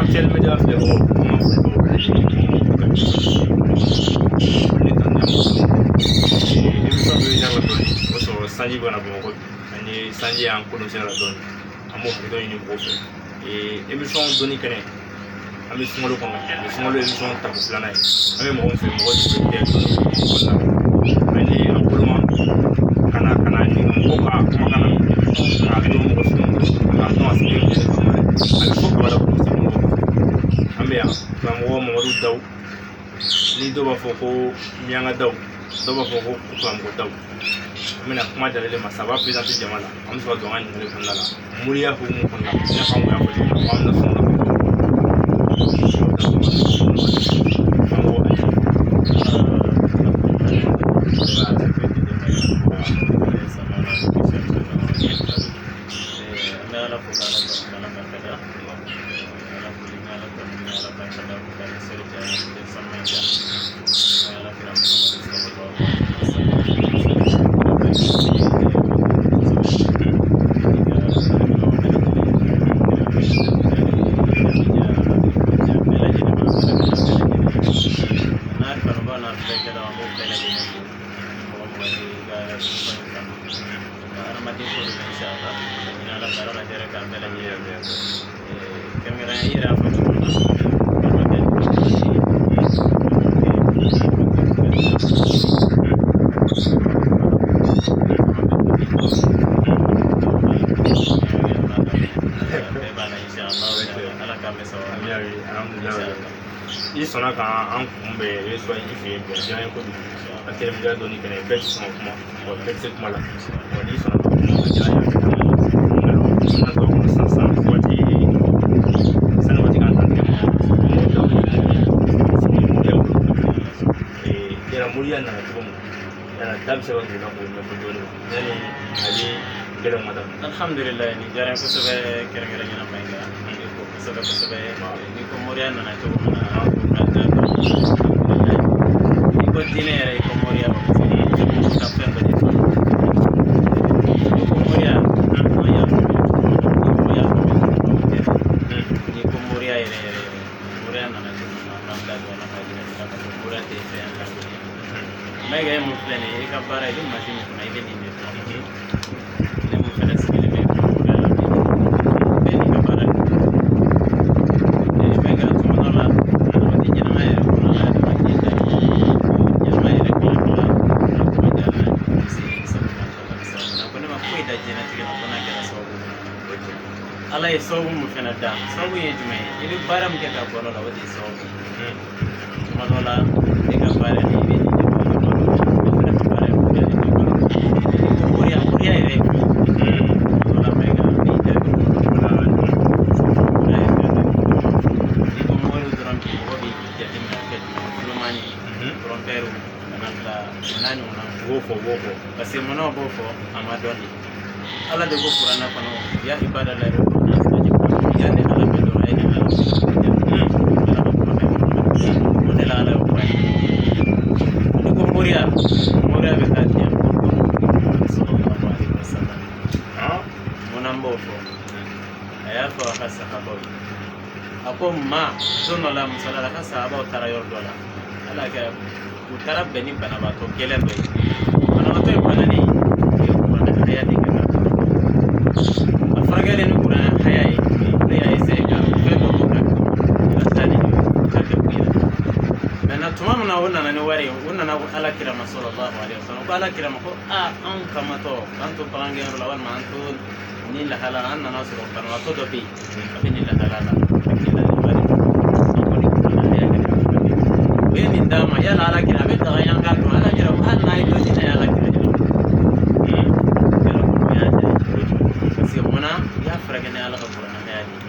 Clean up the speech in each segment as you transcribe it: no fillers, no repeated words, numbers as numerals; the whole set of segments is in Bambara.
Actuel Media filɛbagaw, an ka foli b'aw bɛɛ lajɛlen ye. Ne tan ni émission bɛ ɲa la dɔɔni, o sɔrɔ sanji bɛ ka na Bamakɔ bi, ani sanji y'an kolon sen la dɔɔni, an b'o hakɛto ɲini mɔgɔw fɛ. Émission dɔnni kɛnɛ, an bɛ sunkalo kɔnɔ, o sunkalo émission tako filanan ye. An bɛ mɔgɔ min fɛ, mɔgɔ tɛ kɛ dɔnni kɔnɔna la, ani a boloma ka na ɲininka mɔgɔw ka kumakan na, k'a dɔn mɔgɔ sugu min don, k'a dɔn a sigilen don, a bɛ fɔ kaba la ko mɔgɔ. An bɛ yan karamɔgɔ Mamadu Daw, ni dɔw b'a fɔ ko Miyanka Daw, dɔw b'a fɔ ko karamɔgɔ Daw. An bɛna kuma dalen ma saba présenté jama la, an bɛ sɔrɔ ka don an ka ɲininkali kɔnɔna la, moriya hukumu kɔnɔna la, i n'a fɔ an kun y'a fɔ cogo min na, an bɛna sɔn an ko ayi. An bɛ Ala fo k'Ala tanu k'Ala barikada. Ala foli ni Ala tanu ni Ala barikada ko k'ale seli caya ni sanu ja. Ala kira Muhammadu sallallahu alaihi wasallam. N'a kanubaw n'a filɛkɛlaw, an b'o bɛɛ lajɛlen fo. Mɔgɔ mɔgɔ ye i ka émission in kanu, hadamaden ko de bɛ, inshallah ka ɲini Ala fɛ, Ala ka hɛrɛ k'an bɛɛ lajɛlen ye. Kɛrɛnkɛrɛnnenya, i yɛrɛ y'a fɔ cogo min na, balimakɛ bɛɛ b'a la, inshallah Ala k'an bɛɛ sababu. Alhamdulilayi, i sɔnna ka an kunbɛn émission i fɛ yen bi, a diyara n ye kojugu. Actuel Media dɔnni kɛnɛ, bɛɛ tɛ sɔn ka kuma wa, bɛɛ tɛ se kuma la wa. N'i sɔnna ka kuma, a diyara n ye. An bɛna don a kɔnɔ sisan sisan, waati sani waati k'an tigɛ ma. Mɔgɔ dɔw bɛ yen, moriya bolo, yala moriya nana cogo min na, yala da bɛ se ka don i la k'o ɲɛfɔ dɔɔni yanni ale gɛlɛnw ka daminɛ? Alhamdulilayi, nin diyara n ye kosɛbɛ, kɛrɛnkɛrɛnnenya la Mayiga ko kosɛbɛ kosɛbɛ. N'i ko moriya nana cogo min na, an ko ka da dɔn. N'i ko diinɛ yɛrɛ, i ko moriya, parce que mɔgɔ ka fɛn dɔ de fana. N'i ko moriya, an y'a faamuya cogo min na, ni mɔgɔ y'a faamuya cogo min na, o tɛ. N'i ko moriya yɛrɛ yɛrɛ yɛrɛ, moriya nana cogo min na, an b'an da don a la k'a jira i la k'a fɔ moriya tɛ fɛn lankolon ye. Mayiga, ye mun filɛ nin ye, i ka baara, i bɛ mansin min kunna, i bɛ nin de dɔn. Ne mun fɛnɛ sigilen bɛ moriya la bi, bɛɛ n'i ka baara de don. Mayiga, tuma dɔ la, adamaden ɲɛnamaya yɛrɛ kɔnɔ la, adamaden da ɲɛnamaya yɛrɛ kila kila a kuma diyara n ye sabu ko ne ma foyi da diɲɛlatigɛ la fo n'a kɛra sababu ye. Ala ye sababu mun fɛnɛ da, sababu ye jumɛn ye? I bɛ baara min kɛ ka bɔ la, o de ye sababu ye. Tuma dɔ la, e ka baara ni i bɛ nin de bɔ, ne fɛnɛ ka baara ye moriya de bɔ. N'i ko moriya, moriya yɛrɛ ye jumɛn ye? Tuma dɔ la, Mayiga, n'i jaabi moriya ye fɛn dɔ ye. N'i ko mori dɔrɔn bi, mɔgɔ b'i jateminɛ ka kɛ jumɛn ye? Kulomani, trompeur, ka na bila o n'a ɲɔgɔnna. U b'o fɔ, u b'o fɔ. Parce que munna u b'o fɔ? A ma dɔn de. Ala de ko kuranɛ kɔnɔ: ya ibadallahi, ya ne Ala bɛ dɔrɔn, a ye ne Ala Ala ka kuma bɛ o de la, Ala y'o fɔ a ye. N'i ko moriya, moriya bɛ taa diɲɛ sallallahu alaihi wasallam. Munna n b'o fɔ? A y'a fɔ a ka sahabaw ye, a ko ma don dɔ la, misali la, a ka sahabaw taara yɔrɔ dɔ la, Ala kɛ u taara bɛn ni banabaatɔ gɛlɛn dɔ ye. Banabaatɔ ye bananen u ye kuranɛ haya de kɛ ka a furakɛli ni kuranɛ haya ye. Ne y'a essayer ka fɛn dɔ bɔ ka ka taa ni ka kɛ u yɛrɛ. Maintenant, tuma min na o nana ni wari ye, o nana ko Ala kira ma sallallahu alaihi wasallam, ko Ala kira ma ko aa, anw kamatɔ k'an to bagan gɛnyɔrɔ la, walima an to ni lahala, an nana sɔrɔ banabaatɔ dɔ bɛ yen, a bɛ nin lahala la, a bɛ nin lahala de, an kɔni kuranɛ haya kɛ ka furakɛ, u ye nin d'a ma. Yala Ala kira, a bɛ daga yan k'a dɔn? Ala kira ko hali n'a ye dɔ di ne ye, Ala kira yala ko y'a diya, parce que munna u y'a furakɛ ni Ala ka kuranɛ haya de ye.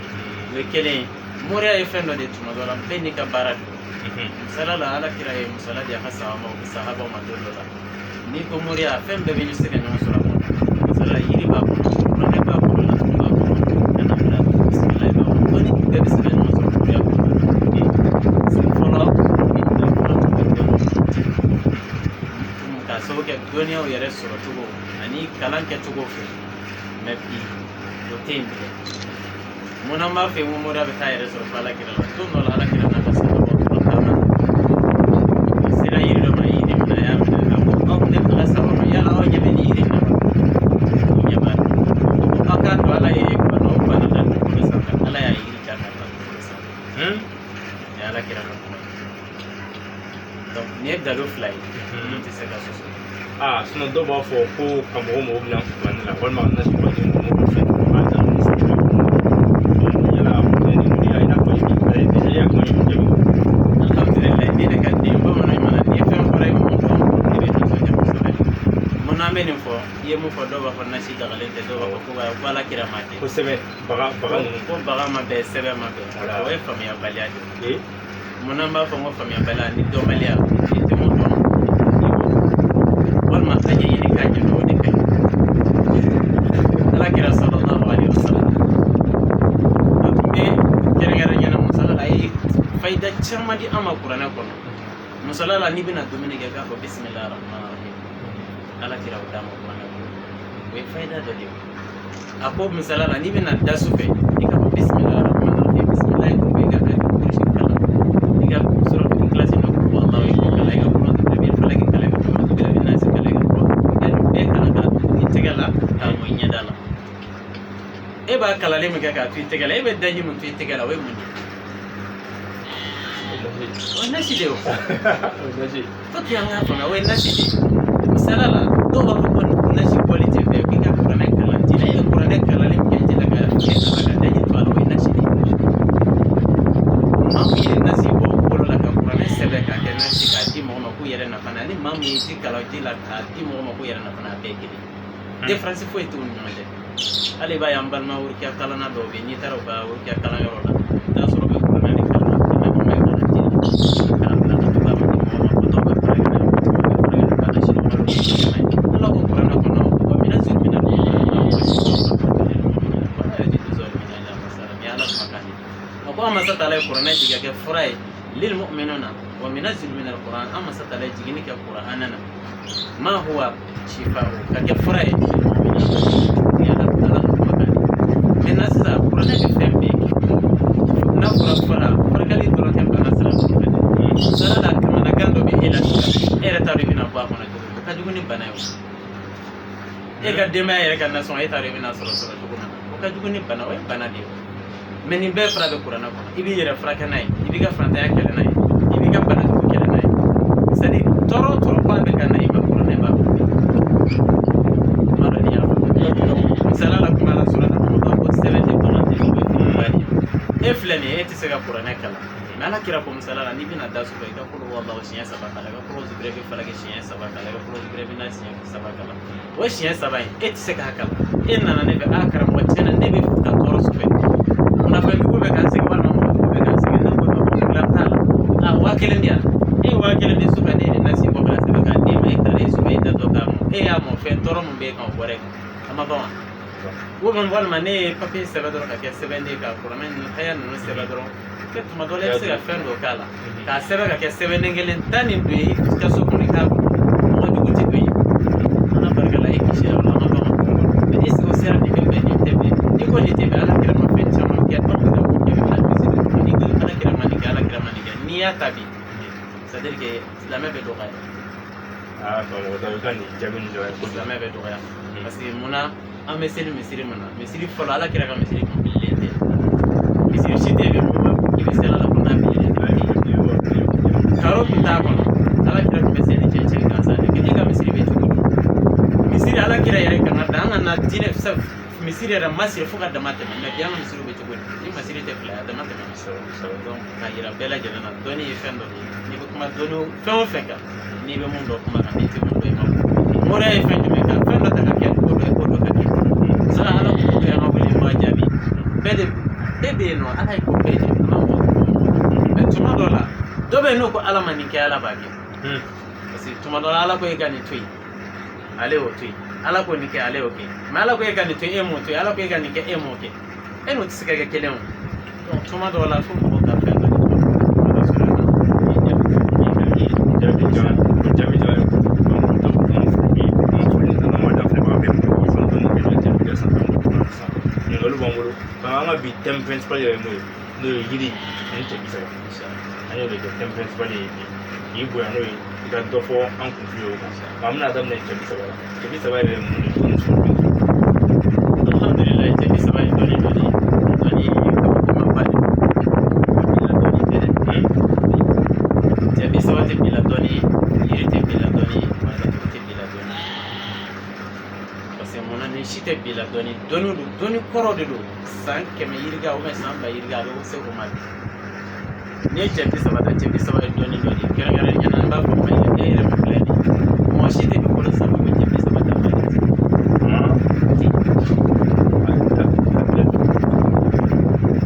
O ye kelen ye. Moriya ye fɛn dɔ de ye, tuma dɔ la bɛɛ n'i ka baara don. Misala la, Ala kira ye misala di a ka sahabaw ma don dɔ la. N'i ko moriya, fɛn bɛɛ bɛ se ka ɲɔgɔn sɔrɔ a kɔnɔ. Misala, yiri b'a kɔnɔ, kuranɛ b'a kɔnɔ, laturu b'a kɔnɔ, ka na bila bisimilayi b'a kɔnɔ, dɔnni bɛɛ bɛ se ka ɲɔgɔn sɔrɔ moriya kɔnɔ. Parce que fɔlɔ fɔlɔ tun bɛ dɔn k'a sababu kɛ dɔnniyaw yɛrɛ sɔrɔ cogo ani kalan kɛcogo fɛ, mais bi o tɛ yen bilen. Munna an b'a fɛ ko moriya bɛ taa yɛrɛ sɔrɔ fo ala kira la? Don dɔ la, ala kira n'a ka sahabaw tora taama na, a sera yiri dɔ ma, yiri min na a y'a minɛ, a ko aw ne ka saba ma, yala aw ɲɛ bɛ nin yiri in na wa? U ɲɛ b'a la. Ko aw k'a dɔn, ala ye bana o bana da dugukolo sanfɛ, ala y'a yiri ja ka bila dugukolo sanfɛ. Nin ye ala kira ka kuma ye. Donc nin ye dalu fila ye minnu tɛ se ka sɔsɔ. Aa, sinon dɔw b'a fɔ ko ka mɔgɔ mɔgɔ dilan kuranɛ la, walima ka nasi waati mɔgɔ mɔgɔ fɛn dɔ b'a ta yala ni moriya, i n'a fɔ i bɛ e y'a kuma ɲini jaabi. Alhamdulilayi, ne yɛrɛ ka den bamananw mana n'i ye fɛn fɔra i mun dɔn, i bɛ nisɔndiya kosɛbɛ. Munna an bɛ nin fɔ? I ye mun fɔ, dɔw b'a fɔ nasi dagalen tɛ, dɔw b'a fɔ ko ala kira ma kɛ. Kosɛbɛ, baga baga ninnu. Ko baga ma bɛn, sɛbɛn ma bɛn. Voilà. O ye faamuyabaliya de ye. Ee. Munna an b'a fɔ ko faamuyabaliya ni dɔnbaliya? I tɛ mun dɔn, i b'o walima a ɲɛɲini k'a ɲɛdɔn, o de ka ɲi. Ala kira sallallahu alaihi wasallam, a tun bɛ kɛrɛnkɛrɛn ɲɛna musala la, a ye fayida caman di an ma kuranɛ kɔnɔ. Musala la, n'i bɛna dumuni kɛ, k'a fɔ bisimilahi rahmani rahim, ala kira o d'a ma kuranɛ kɔnɔ, o ye fayida dɔ de ye. A ko misala la, n'i bɛna da su fɛ, i k'a fɔ bisimilahi rahmani rahim, bisimilahi ko i ka ayatul kursi kalan, i ka suratul ikhlasi dɔ ko Allahu, i k'o kalan, i ka kulu bɛɛ falaki kalan, i ka kulu bɛɛ nasi kalan, i ka kulu i ka nin bɛɛ kalan k'a to i tɛgɛ la, k'a mɔ i ɲɛda la. E b'a kalalen min kɛ k'a to i tɛgɛ la, e bɛ daji min to i tɛgɛ la, o ye mun ye? O ye nasi de ye. O nasi. Faut que an k'a faamuya, o ye nasi de ye. Misaliya la, dɔw b'a fɔ ko nasi bɔli tɛ fɛ k'i ka kuranɛ kalan ji la. E ye kuranɛ kalanlen min kɛ ji la ka kɛ a la ka daji to a la, o ye nasi de ye. Maa min ye nasi bɔ bolo la ka kuranɛ sɛbɛn k'a kɛ nasi k'a di mɔgɔ ma k'u yɛrɛ nafa n'a ye, ni maa min ye ji kalan ji la k'a di mɔgɔ ma k'u yɛrɛ nafa n'a ye, a bɛɛ ye kelen ye. Différence foyi t'u ni ɲɔgɔn cɛ. Hali i b'a ye, an balima worokiya kalanna dɔw bɛ yen, n'i taara u ka worokiya kalanyɔrɔ la, i bɛ taa sɔrɔ u bɛ kuranɛ de kalan, kuranɛ kɔnɔ ye kalan ji la k'a bila ka to k'a di mɔgɔ ma, ko dɔw bɛ furakɛ n'a ye, dɔw bɛ furakɛ ni bana si dɔw bɛ furakɛ n'a ye. Ala ko kuranɛ kɔnɔ wa mina zuri mina wala yajidu zalimina illa masara. Nin ye ala kumakan de ye. A ko an masa taala ye kuranɛ jigin ka kɛ fura ye lil mu'minuna wa minazzilu min alquran, an masa taala ye jiginni kɛ kuranɛ na, ma huwa shifa'u, ka kɛ fura ye lil mu'minina. Nin ye ala ala ka kumakan de ye. Maintenant sisan, kuranɛ bɛ fɛn bɛɛ kɛ. N'a fɔra fura, furakɛli dɔrɔn tɛ, bana sira dɔrɔn fɛ dɛ. Sara la, kamanagan dɔ bɛ e la sisan, e yɛrɛ t'a dɔn i bɛna bɔ a kɔnɔ cogo min, o ka jugu ni bana ye. O e ka denbaya yɛrɛ ka nasɔngɔ, e t'a dɔn i bɛna sɔrɔ cogo min na, o ka jugu ni bana, o ye bana de ye. Mɛ nin bɛɛ fura bɛ kuranɛ kɔnɔ. I b'i yɛrɛ furakɛ n'a ye, i b'i ka fantanya kɛlɛ n'a ye, i b'i ka bana jugu kɛlɛ n'a ye. C'est à dire tɔɔrɔ o tɔɔrɔ k'a bɛ ka na i ma, kuranɛ b'a kunbɛn. Kuma dɔ n'i y'a faamu, misaliya la, kuma la surata kɔnɔ, b'a fɔ sɛbɛn tɛ bagan tɛ, o ye fɛnba de ye. E filɛ nin ye, e tɛ se ka kuranɛ kalan, mɛ ala kira ko misaliya la, n'i bɛna da su fɛ, i ka kolo wallahu siɲɛ saba kalan, i ka kolo zubirɛ bɛ falaki siɲɛ saba kalan, i ka kolo zubirɛ bɛ na siɲɛ saba kalan. O siɲɛ saba in, e tɛ se k'a kalan. E nana ne fɛ, a karamɔgɔ, tiɲɛ na ne bɛ ka tɔɔrɔ su fɛ, kunnafoni jugu bɛ ka n sɛgɛn, walima mɔgɔ jugu bɛ ka n sɛgɛn. Ne ko ma problème t'a la, a 1000 di yan, e ye 1000 di su fɛ, ne ye nasi bɔ ka sɛbɛn k'a d'e ma, e taara e su fɛ, e datɔ k'a mɔ, e y'a mɔ, fɛn tɔɔrɔ min b'e kan, o bɔra e kan, a ma ban wa? Walima ne ye papiye sɛbɛn dɔrɔn ka kɛ sɛbɛnden ka kuranɛ ninnu haya ninnu sɛbɛn dɔrɔn kɛ, tuma dɔ la i bɛ se ka fɛn dɔ k'a la k'a sɛbɛn ka kɛ sɛbɛnden kelen ta nin don i ka so kɔnɔ, i k'a mɔgɔ jugu tɛ don yen, ala barika la, e kisira o la, a ma ban wa? Mɛ est ce que o sera nin bɛ bɛn, nin tɛ bɛn? N'i ko nin tɛ bɛn, ala kira ma fɛn caman kɛ, anw bɛ ka mun kɛ bi, hali misiri kɔnɔ, n'i ko ala kira ma nin kɛ, ala kira ma nin kɛ, n'i y'a ta bi, c'est à dire que silamɛ bɛ dɔgɔya. Aa, karamɔgɔ dɔ i ka nin jaabi nin diyara n ye kojugu. Silamɛ bɛ dɔgɔya, parce que munna an bɛ seli misiri min na, misiri fɔlɔ, ala kira ka misiri kun bililen tɛ, misiri si tɛ yen bi mun b'a fɔ k'i bɛ seli a la ko n'a bililen tɛ. Karo tun t'a kɔnɔ, ala kira tun bɛ seli cɛncɛn gansan de kɛ. E ka misiri bɛ cogo di? Misiri ala kira yɛrɛ kan ka dan an ka na diinɛ misiri yɛrɛ ma siri fo ka dama tɛmɛ. Mɛ bi an ka misiriw bɛ cogo di? Ni masiri tɛ fila ye, a dama tɛmɛ. Donc k'a yira bɛɛ lajɛlen na, dɔnni ye fɛn dɔ de ye. N'i bɛ kuma dɔnni fɛn o fɛn kan, n'i bɛ mun dɔn kuma kan, n'i tɛ mun dɔn, i ma bɔ. Moriya ye fɛn jumɛn kan? Fɛn dɔ ta ka kɛ ko dɔ ye, ko dɔ ka kɛ sala. Ala ko kɛ an ka wele ma jaabi bɛɛ de bɛɛ bɛ yen nɔ, ala ye ko bɛɛ jaabi, an ma mɔgɔ mɛ tuma dɔ la, dɔ bɛ yen n'o ko ala ma nin kɛ, ala b'a kɛ. Parce que tuma dɔ la, ala ko e ka nin to yen, ale y'o to yen. Ala ko nin kɛ, ale y'o kɛ. Mɛ ala ko e ka nin to yen, e m'o to yen. Ala ko e ka nin kɛ, e m'o kɛ. E n'o tɛ se ka kɛ kelen o. Donc tuma dɔw la, fo mɔgɔw ka fɛn dɔ de dɔn. Ala sɔrɔ ka Jaabi diyara, jaabi diyara n ye kojugu. Donc an bi an foli an ma da filɛbaga bɛɛ ma, émission dɔnni kɛnɛ jaabi kɛ san tan sisan ɲininkaliw b'an bolo. An ka bi thème principal yɛrɛ ye mun ye, n'o ye yiri ani cɛ 30. An y'o de kɛ thème principal ye bi, k'i bonya n'o ye, i ka dɔ fɔ an kunfili o kan. Nka an bɛna daminɛ cɛ 30 la. Cɛ 30 yɛrɛ ye mun de ye? Mun sɔrɔ? Alhamdulillah, cɛ 30 ye dɔnni dɔ de ye, dɔnni kabakomaba de don. Bila dɔnni tɛ dɛ. Cɛ 30 tɛ bila dɔnni ye, yiri tɛ bila dɔnni ye, marifatigi tɛ bila dɔnni ye. Parce que munna nin si tɛ bila dɔnni? Dɔnni don, dɔnni kɔrɔ de don. San 100 yirika ou bien san 1000 yirika, a bɛ se o ma bi. N'i ye cɛ 30 ta, cɛ 30 ye dɔnni dɔ de ye. Kɛrɛnkɛrɛnnenya la, n b'a fɔ Mali la, e yɛrɛ min filɛ nin ye, mɔgɔ si tɛ dugukolo sanfɛ ko cɛ 30 ta Mali.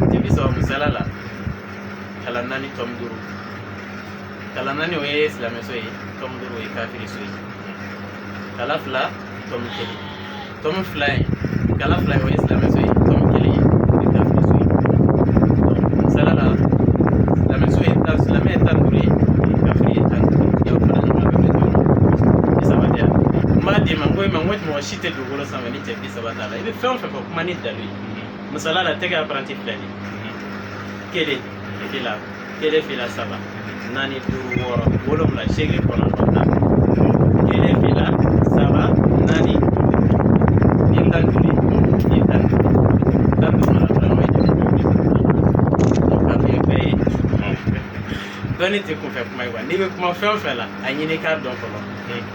Cɛ 30, misaliya la, kalan 4 tɔmi 5. Kalan 4, o ye silamɛso ye, tɔmi 5, o ye kafiriso ye. Kala 2 tɔmi 1, tɔmi 2 ye, kala 2 ye, o ye silamɛso ye, tɔmi 1 ye, o ye kafiriso ye. Donc misaliya la, silamɛso ye 10, silamɛ ye 15 ye, kafiri ye 15 ye. N'i y'o fara ɲɔgɔn kan, a bɛ bɛn joli ma? 30 tɛ yan? N b'a d'i ma, n ko i ma, n ko mɔgɔ si tɛ dugukolo sanfɛ ni cɛ 30 t'a la. I bɛ fɛn o fɛn fɔ, kuma ni dalu ye. Misaliya la, tɛgɛ apprenti filɛ nin ye: 1, 2, 1, 2, 3, 4, 5, 6, 7, 8, 9, 10. 1, 2, 3, 4, 5. Ni 15 ye, ni 15, 15 mana fara ɲɔgɔn kan, o ye joli? Donc k'a fɔ bɛɛ ye, dɔnni tɛ kunfɛ kuma ye quoi. N'i bɛ kuma fɛn o fɛn la, a ɲini k'a dɔn fɔlɔ.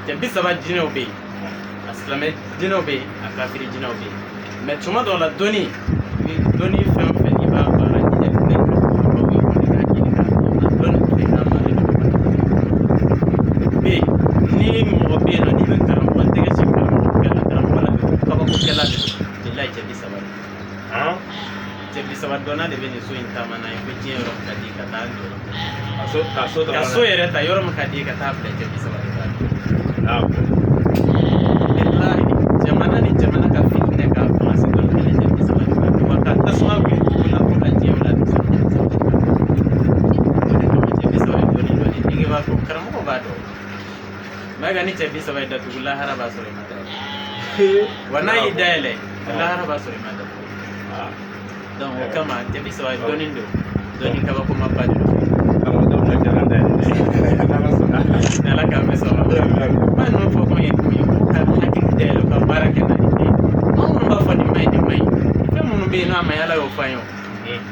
Cɛ 30 jinɛw bɛ yen, a silamɛ jinɛw bɛ yen, a kafiri jinɛw bɛ yen. Mais tuma dɔw la, dɔnni, i bɛ dɔnni fɛn o fɛn n'i b'a baara, i jateminɛ kɛ, i k'a ɲini k'a dɔn, a dɔnni tɛ k'a ma ale bɛ yen. Ni mɔgɔ bɛ yen nɔ, n'i bɛ karamɔgɔ tɛgɛ ci karamɔgɔkɛla, karamɔgɔ la bi, ko kabakokɛla de don, bilayi, cɛ 30 de, cɛ 30 dɔnna de bɛ nin so in taama n'a ye ko diɲɛ yɔrɔ min ka di ka taa jɔ. Ka so ka so yɛrɛ ta, yɔrɔ min ka di ka taa bila, cɛ 30 de b'a dɔn. Bilahi, jamana ni jamana ka fitinɛ ka faransi dɔn fɛnɛ, cɛ 30 de b'a dɔn. Wa ka tasuma wuli dugu la ko ka diɲɛ wuli, a tɛ sɔrɔ cɛ 30 de b'a dɔn. O de kama cɛ 30 ye dɔnni dɔ de ye. N'i b'a fɔ karamɔgɔ b'a dɔn, Mayiga, ni cɛ 30 ye datugu, lahara b'a sɔrɔ i ma dayɛlɛ. Wa n'a y'i dayɛlɛ, lahara b'a sɔrɔ i ma datugu. Donc o kama cɛ 30 ye dɔnni don, dɔnni kabakomaba de don. Ni Ala k'an bɛ sɔn kuma ninnu fɔ kun ye kun ye ko ka hakili dayɛlɛ, u ka baara kɛ n'a ye. Maa minnu b'a fɔ nin ma ɲi, nin ma ɲi, fɛn minnu bɛ yen n'a ma ɲi, Ala y'o fɔ an ye. O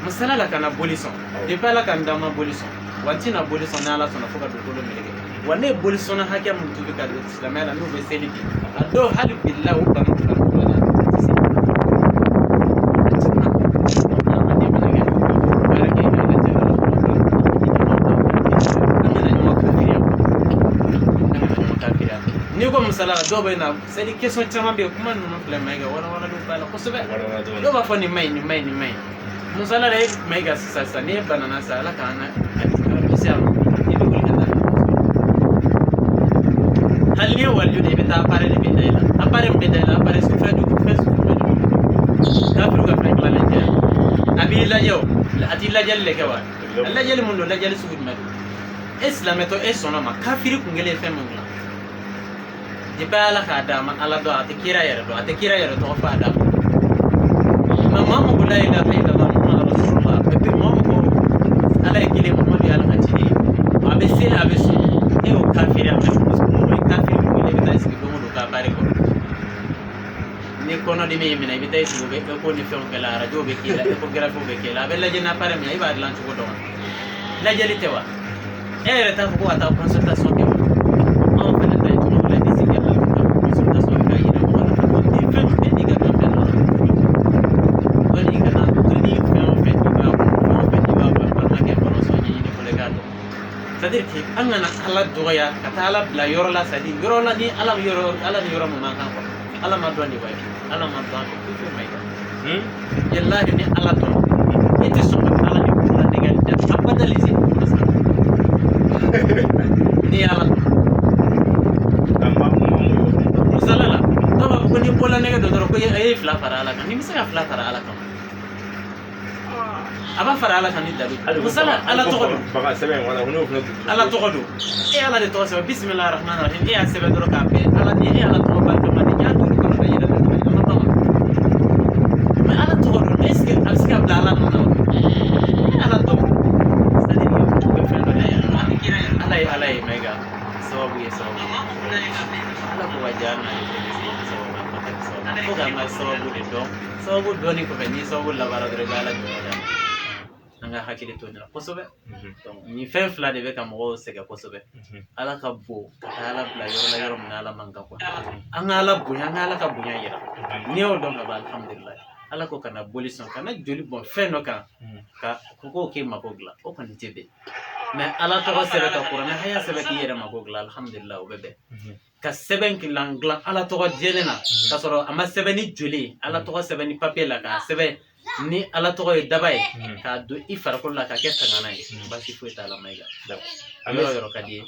misaliya la, kana boli sɔn. Depuis Ala ka n dan ma boli sɔn, wa n tɛna boli sɔn ni Ala sɔnna fo ka dugukolo meleke. Wa ne ye boli sɔnna hakɛ min tubi ka don silamɛya la, n'u bɛ seli bi, a dɔw hali bilahi u kanu ka don la, a tɛ se. A caman hadamaden mana kɛ cogo o cogo, baara kɛ i ka lajɛ Ala kɔnɔ, an kana ɲɔgɔn kafiriya, an kana ɲɔgɔn kafiriya. N'i ko misaliya la, dɔw bɛ na, c'est à dire question caman bɛ yen. Kuma ninnu filɛ, Mayiga, walawalaliw b'a la kosɛbɛ. Dɔw b'a fɔ nin ma ɲi, nin ma ɲi, nin ma ɲi. Misaliya la, e Mayiga, sisan sisan, n'i ye banana san, Ala k'an a kisi a ma, i bɛ wuli ka taa hali n'i ye waliju de, i bɛ taa appareil de bɛ da i la, appareil min bɛ da i la, appareil fɛn jugu, fɛn sugu fɛn jugu, kafiriw ka fɛn dilannen tɛ. A b'i lajɛ, o a t'i lajɛli de kɛ wa? A lajɛli mun don? Lajɛli sugu jumɛn don? E silamɛtɔ, e sɔnna ma, kafiri kun kelen ye fɛn min dilan, depuis Ala k'a d'a ma, Ala dɔn, a tɛ kira yɛrɛ dɔn, a tɛ kira yɛrɛ tɔgɔ fɔ a d'a ma. Mais maa min ko la ilaha illallah muhammadu rasulullah, et puis maa min ko Ala ye kelen, Muhammadu ye Ala ka ciden ye, a bɛ seli, a bɛ sun, e y'o kafiri. A bɛ mun ye? Kafiri kun kelen, i bɛ taa sigi don o don k'a bari kɔrɔ. Ni kɔnɔdimi y'i minɛ, i bɛ taa i sigi, u bɛ écho ni fɛnw kɛ la, arajo bɛ k'i la, échographie bɛ k'i la, a bɛ lajɛ n'appareil min ye, i b'a dilan cogo dɔn wa? Lajɛli tɛ wa? E yɛrɛ t'a fɔ ko ka taa consultation kɛ wa? Anw fɛnɛ ta ye tuma dɔ la, i bɛ sigi ka consultation kɛ k'a yira mɔgɔ la k'a fɔ nin fɛn jumɛn n'i ka kan fɛn dɔ la. Dɔnni kana dɔnni, fɛn o fɛn n'i b'a fɛn o fɛn n'i b'a fɔ, balimakɛ, balimamuso, ɲɛɲini fɔlɔ i k'a dɔn. C'est à dire que an kana Ala dɔgɔya ka taa Ala bila yɔrɔ la, c'est à dire yɔrɔ la ni Ala bɛ yɔrɔ, Ala ni yɔrɔ min man kan quoi. Ala ma dɔn de wa? Ala ma dɔn fɛ fiyewu fiyewu, Mayiga. Yalahi, ni Ala dɔn, e tɛ sɔn ka Ala ni kula nɛgɛ da abada lise ni ye Ala dɔn. Misali la, dɔw b'a fɔ ko n'i bɔla nɛgɛ dɔ dɔrɔn, ko e ye fila fara Ala kan. N'i bɛ se ka fila fara Ala kan, a b'a fara Ala kan ni dalu. Misali, Ala tɔgɔ don. Baga sɛbɛn wala ko n'o fana. Ala tɔgɔ don, e Ala de tɔgɔ sɛbɛn, bisimilahi rahmani rahim. E y'a sɛbɛn dɔrɔn k'a bɛn Ala ni e Ala tɔgɔ barikama de y'a duuru kɔnɔ ka yɛlɛ, a ma ban. Mais Ala tɔgɔ don, est ce que a bɛ se ka bila Ala dɔn. Sababu dɔnni kɔfɛ, n'i ye sababu labaara dɔrɔn, i bɛ Ala jɔyɔrɔ d'a ma. An ka hakili to nin na kosɛbɛ. Donc nin fɛn fila de bɛ ka mɔgɔw sɛgɛn kosɛbɛ. Ala ka bon ka taa Ala bila yɔrɔ la, yɔrɔ min na Ala man kan quoi. An ka Ala bonya, an ka Ala ka bonya yira. N'i y'o dɔn ka ban, alhamdulilayi. Ala ko kana boli sɔn, kana joli bɔn fɛn dɔ kan ka ko k'o k'e mako dilan, o kɔni tɛ bɛn. Mais Ala tɔgɔ sɛbɛn ka kuranɛ haya sɛbɛn k'i yɛrɛ mako dilan, alhamdulilayi, o bɛ bɛn. Ka sɛbɛn kilan dilan Ala tɔgɔ jɛlen na, k'a sɔrɔ a ma sɛbɛn ni joli ye, Ala tɔgɔ sɛbɛn ni papiye la, k'a sɛbɛn ni Ala tɔgɔ ye daba ye, k'a don i farikolo la k'a kɛ tangana ye, baasi foyi t'a la. Mayiga, An bɛ yɔrɔ yɔrɔ ka di ye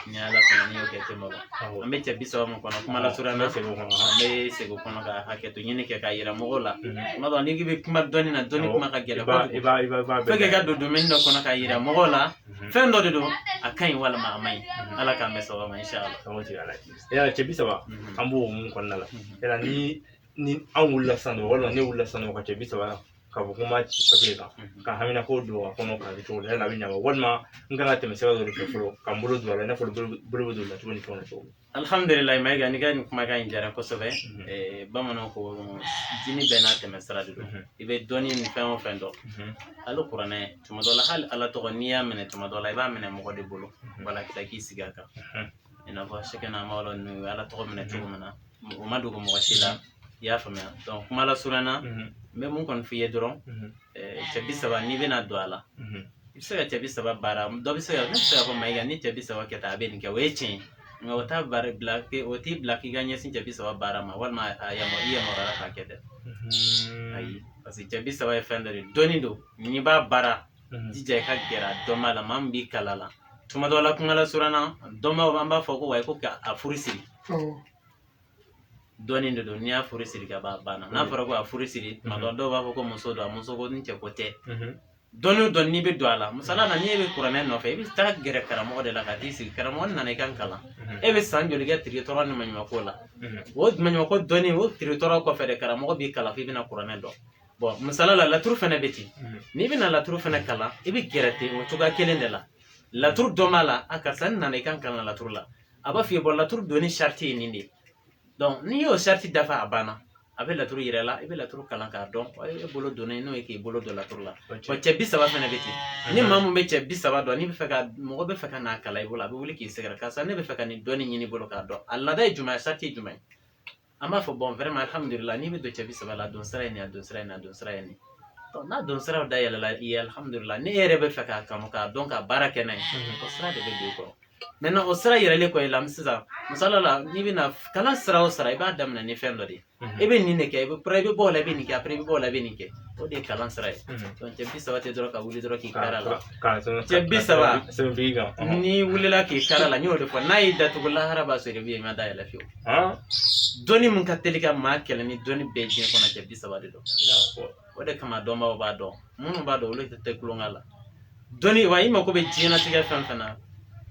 ni Ala sɔnna, n'i y'o kɛ tɛ malo. An bɛ cɛ 30 min kɔnɔ, kuma lasurunya na, An bɛ segin o kɔnɔ. An bɛ segin o kɔnɔ ka hakɛto ɲini kɛ k'a yira mɔgɔw la. Tuma dɔ n'i k'i bɛ kuma dɔnni na, dɔnni kuma ka gɛlɛn I b'a kojugu. i b'a i b'a i b'a Fo k'i ka don domaine dɔ kɔnɔ k'a yira mɔgɔw la fɛn dɔ de don, a ka ɲi walima a man ɲi. Ala k'an bɛn sababa ma, inshallah. Sago tigɛ Ala ye. Yala cɛ 30, an b'o mun kɔnɔna la, yala ni an wulila sisan dɔrɔn, walima ne wulila sisan dɔrɔn ka cɛ 30 k'a fɔ ko n b'a ci papiye kan ka hamina ko don a kɔnɔ k'a kɛ cogo di, yala a bɛ ɲa wa, walima n kan ka tɛmɛ sira dɔ de fɛ fɔlɔ ka n bolo don a la, i n'a fɔ bolo bɛ don o la cogo ni fɛnw na cogo min? Alhamdulilayi, Mayiga, n'i ka nin kumakan in diyara kosɛbɛ. Bamananw ko dimi bɛɛ n'a tɛmɛ sira de don. I bɛ dɔnni ni fɛn o fɛn dɔn, hali kuranɛ, tuma dɔ la, hali Ala tɔgɔ, n'i y'a minɛ, tuma dɔ la i b'a minɛ mɔgɔ de bolo wala ka k'i sigi a kan, i n'a fɔ sɛkɛna mawla ninnu ye Ala tɔgɔ minɛ cogo min na, o ma dogo mɔgɔ si la. I y'a faamuya? Donc kuma lasurunya na, n bɛ mun kɔni f'i ye dɔrɔn, cɛ 30, n'i bɛna don a la, i bɛ se ka cɛ 30 baara. Dɔ bɛ se ka, ne bɛ se k'a fɔ Mayiga, ni cɛ 30 kɛ tan, a bɛ nin kɛ, o ye tiɲɛ ye. Nka o t'a baara bila, o t'i bila k'i ka ɲɛsin cɛ 30 baara ma, walima a i yamaruyara k'a kɛ dɛ. Ayi, parce que cɛ 30 ye fɛn dɔ de ye, dɔnni don. N'i b'a baara, jija i ka gɛrɛ a dɔnba la, maa min b'i kala la. Tuma dɔ la, kuma lasurunya na, dɔnbaw an b'a fɔ ko wayi, ko ka a furu siri. Dɔnni de don. N'i y'a furu siri ka ban, a banna. N'a fɔra ko a furu siri, tuma dɔ dɔw b'a fɔ ko muso don, a muso ko ni cɛ ko tɛ. Dɔnni o dɔnni, n'i bɛ don a la, misaliya la, n'i bɛ kuranɛ nɔfɛ, i bɛ taa gɛrɛ karamɔgɔ de la ka t'i sigi. Karamɔgɔ nana i ka kalan, e bɛ san joli kɛ tiritɔrɔ ni maɲumako la? O maɲumako dɔnni, o tiritɔrɔ kɔfɛ de, karamɔgɔ b'i kalan f'i bɛna kuranɛ dɔn. Bon, misaliya la, laturu fɛnɛ bɛ ten. N'i bɛna laturu fɛnɛ kalan, i bɛ gɛrɛ ten o cogoya kelen de la. Laturu dɔn b'a la, a karisa, n nana i kan kalan laturu la. A b'a f'i ye, bon, laturu donni sariti ye nin de ye. Donc n'i y'o sariti dafa, a banna, a bɛ laturu yira i la, i bɛ laturu kalan k'a dɔn. E bolo donnen n'o ye k'i bolo don laturu la. Bon, cɛ 30 fɛnɛ bɛ ten. Ni maa mun bɛ cɛ 30 dɔn, n'i bɛ fɛ ka mɔgɔ bɛ fɛ ka n'a kalan i bolo, a bɛ wuli k'i sɛgɛrɛ: karisa, ne bɛ fɛ ka nin dɔnni ɲini i bolo k'a dɔn, a laada ye jumɛn ye, a sariti ye jumɛn ye? An b'a fɔ, bon, vraiment, alhamdulilah, n'i bɛ don cɛ 30 la, a don sira ye nin, a don sira ye nin, a don sira ye nin. N'a don siraw dayɛlɛla i ye, alhamdulilah, ni e yɛrɛ bɛ fɛ k'a kanu k'a dɔn k'a baara kɛ n'a ye, o sira de bɛ don i kɔrɔ. Maintenant, o sira yɛlɛlen kɔ i la sisan, misali la, n'i bɛna kalan sira o sira, i b'a daminɛ ni fɛn dɔ de ye. I bɛ nin de kɛ, i bɛ i bɛ bɔ o la, i bɛ nin kɛ, après i bɛ bɔ o la, i bɛ nin kɛ. O de ye kalan sira ye. Donc cɛ 30 tɛ dɔrɔn ka wuli dɔrɔn k'i kari a la. Cɛ 30, n'i wulila k'i kari a la, n y'o de fɔ, n'a y'i datugu, lahara b'a sɔrɔ i bɛ yen, i ma dayɛlɛ fiyewu. Dɔnni min ka teli ka maa kɛlɛ ni dɔnni bɛɛ diɲɛ kɔnɔ, cɛ 30 de don. O de kama dɔnbaw b'a dɔn, minnu b'a dɔn, olu tɛ kulonkɛ la. Dɔnni wa, i mako bɛ diɲɛlatigɛ fɛn fɛn na,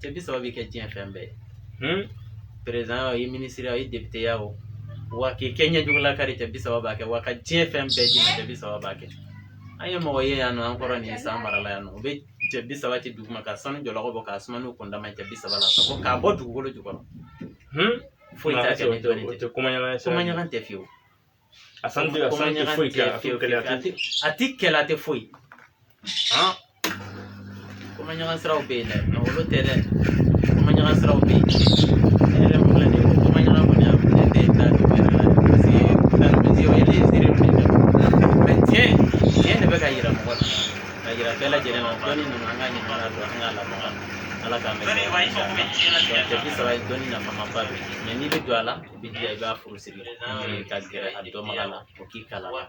cɛ 30 b'i kɛ diɲɛ fɛn bɛɛ ye. Président o, i minisiri o, i député ya o, wa k'i kɛ ɲɛjugula kari, cɛ 30 b'a kɛ. Wa ka diɲɛ fɛn bɛɛ d'i ma, cɛ 30 b'a kɛ. An ye mɔgɔ ye yan nɔ, an kɔrɔ nin san mara la yan nɔ, u bɛ cɛ 30 ci duguma ka sanu jɔlɔkɔ bɔ k'a suma n'u kundama cɛ 30 la, ka bɔ k'a bɔ dugukolo jukɔrɔ. Foyi t'a kɛ ni dɔnni tɛ. Komaɲagan tɛ fiyewu. A sanu tɛ, a sanu tɛ foyi kɛ, a tɛ kɛlɛ, a ti kɛlɛ, a tɛ foyi. Komaɲagan siraw bɛ yen dɛ, nka olu tɛ dɛ. Komaɲagan siraw bɛ yen. Ne yɛrɛ mun filɛ nin ye, komaɲagan kɔni, a ne tɛ taa don yɛrɛ la, parce que o ye ne ziiri minɛ dɛ. Mais tiɲɛ tiɲɛ de bɛ ka yira mɔgɔ la, ka yira bɛɛ lajɛlen na. Dɔnni ninnu, an ka ɲini k'a dɔn, an k'a lamaka. Ala k'an bɛn. Donc cɛ 30 ye dɔnni nafamaba don. Mais n'i bɛ don a la, i bɛ jija i b'a furu siri ka gɛrɛ a dɔnbaga la, o k'i kalan la.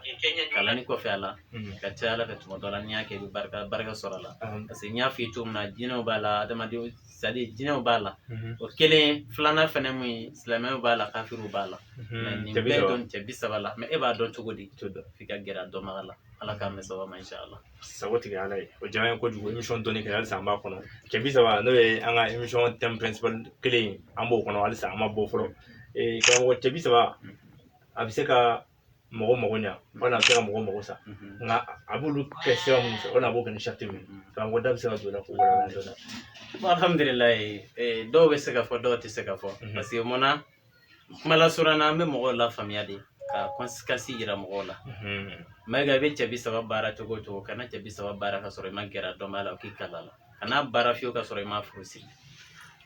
Kalanni kɔfɛ a la, ka ca ala fɛ, tuma dɔ la, n'i y'a kɛ, i bɛ barika barika sɔrɔ a la. Parce que n y'a f'i ye cogo min na, jinɛw b'a la, adamadenw, c'est à dire jinɛw b'a la. O kelen filanan fɛnɛ mun ye, silamɛw b'a la, kafiriw b'a la. Mais nin bɛɛ dɔn cɛ 30 la, mais e b'a dɔn cogo di? F'i ka gɛrɛ a dɔnbaga la. Ala k'an bɛn sababa ma, inshallah. Sago tigɛ Ala ye, o diyara n ye kojugu. Émission dɔnni kɛ halisa an b'a kɔnɔ. Cɛ 30, n'o ye an ka émission thème principal kelen ye, an b'o kɔnɔ halisa, an ma bɔ fɔlɔ. Karamɔgɔ, cɛ 30 a bɛ se ka mɔgɔ mago ɲa walima a bɛ se ka mɔgɔ mago sa, nka a b'olu kɛ sira minnu fɛ walima a b'o kɛ ni sariti min ye, karamɔgɔ da bɛ se ka don o la k'o walawala dɔɔnin? Alhamdulilayi, dɔw bɛ se ka fɔ, dɔw tɛ se ka fɔ, parce que munna, kuma lasurunya na, an bɛ mɔgɔw lafaamuya de. Ka conséquence yira mɔgɔw la. Mayiga, i bɛ cɛ 30 baara cogo o cogo, kana cɛ 30 baara ka sɔrɔ i ma gɛrɛ a dɔnbaa la o k'i kala la. Kana baara fiyewu ka sɔrɔ i ma furu siri.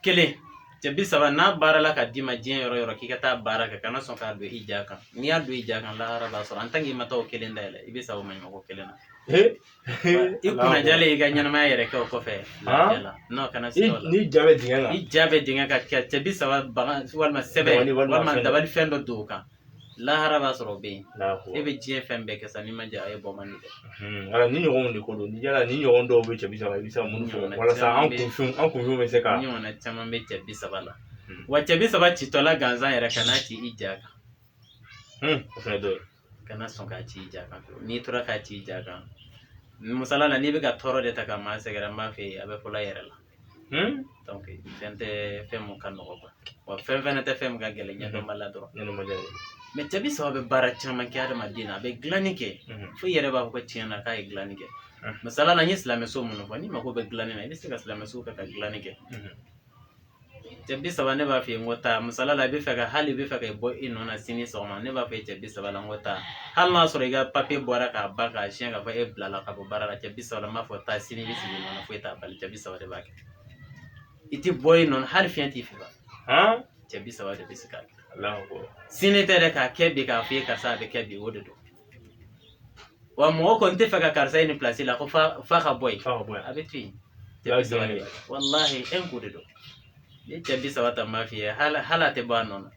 Kelen, cɛ 30 n'a baarala ka d'i ma diɲɛ yɔrɔ yɔrɔ k'i ka taa baara kɛ, kana sɔn k'a don i ja kan. N'i y'a don i ja kan, lahara b'a sɔrɔ. En tant que i ma taa o kelen dayɛlɛ, i bɛ sa o maɲumako kelen na. I kunnajalen i ka ɲɛnamaya yɛrɛ kɛ o kɔfɛ lafiya la. Non, kana siga o la. Ni ja bɛ dingɛ kan. I ja bɛ dingɛ kan ka cɛ 30 bagan walima sɛbɛn walima dabali fɛn dɔ don o kan, lahara b'a sɔrɔ o bɛ yen. E bɛ diɲɛ fɛn bɛɛ kɛ sa, n'i ma ja, a ye bɔ man di dɛ. Wala ni ɲɔgɔnw de ko don. Ni yala ni ɲɔgɔn dɔw bɛ cɛ 30, i bɛ se ka mun fɔ walasa an kunfinw bɛ se ka Ni ɲɔgɔnna caman bɛ cɛ 30 la. Wa cɛ 30 citɔla gansan yɛrɛ, kana ci i ja kan. O fana dɔ ye. Kana sɔn k'a ci i ja kan fiyewu. N'i tora k'a ci i ja kan, misala la, n'i bɛ ka tɔɔrɔ de ta ka maa sɛgɛrɛ, n b'a fɛ yen, a bɛ fɔlɔ yɛrɛ la. Donc fɛn tɛ fɛn mun ka nɔgɔ quoi, wa fɛn fɛnɛ tɛ fɛn mun ka gɛlɛn, ɲɛdɔn la dɔrɔn. Mais cɛ 30 bɛ baara caman kɛ adamaden na. A bɛ dilanni kɛ fo i yɛrɛ b'a fɔ ko tiɲɛ na k'a ye dilanni kɛ. Misala la, n ye silamɛso minnu fɔ, n'i mako bɛ dilanni na, i bɛ se ka silamɛso kɛ ka dilanni kɛ. Cɛ 30, ne b'a f'i ye n ko taa, misala la, i bɛ fɛ ka hali i bɛ fɛ ka bɔ i nɔ na sini sɔgɔma, ne b'a fɔ i cɛ 30 la, n ko taa, hali n'a sɔrɔ i ka papiye bɔra k'a ban k'a siɲɛ k'a fɔ e bilala ka bɔ baara la, cɛ 30 la, n b'a fɔ taa sini, i bɛ sigi i nɔ na, foyi t'a bali. Cɛ 30 de b'a kɛ. I tɛ bɔ i nɔ na, hali fiɲɛ t'i fɛ. Cɛ 30 de bɛ se k'a kɛ. Sini tɛ dɛ, k'a kɛ bi, k'a f'i ye karisa a bɛ kɛ bi, o de don. Wa mɔgɔ kɔni tɛ fɛ ka karisa ye nin place la ko fa ka bɔ yen, a bɛ to yen. Cɛ 30 de b'a kɛ, walahi, un coup de don. Ni cɛ 30 ta, n b'a f'i ye, hali a tɛ bɔ a nɔ na.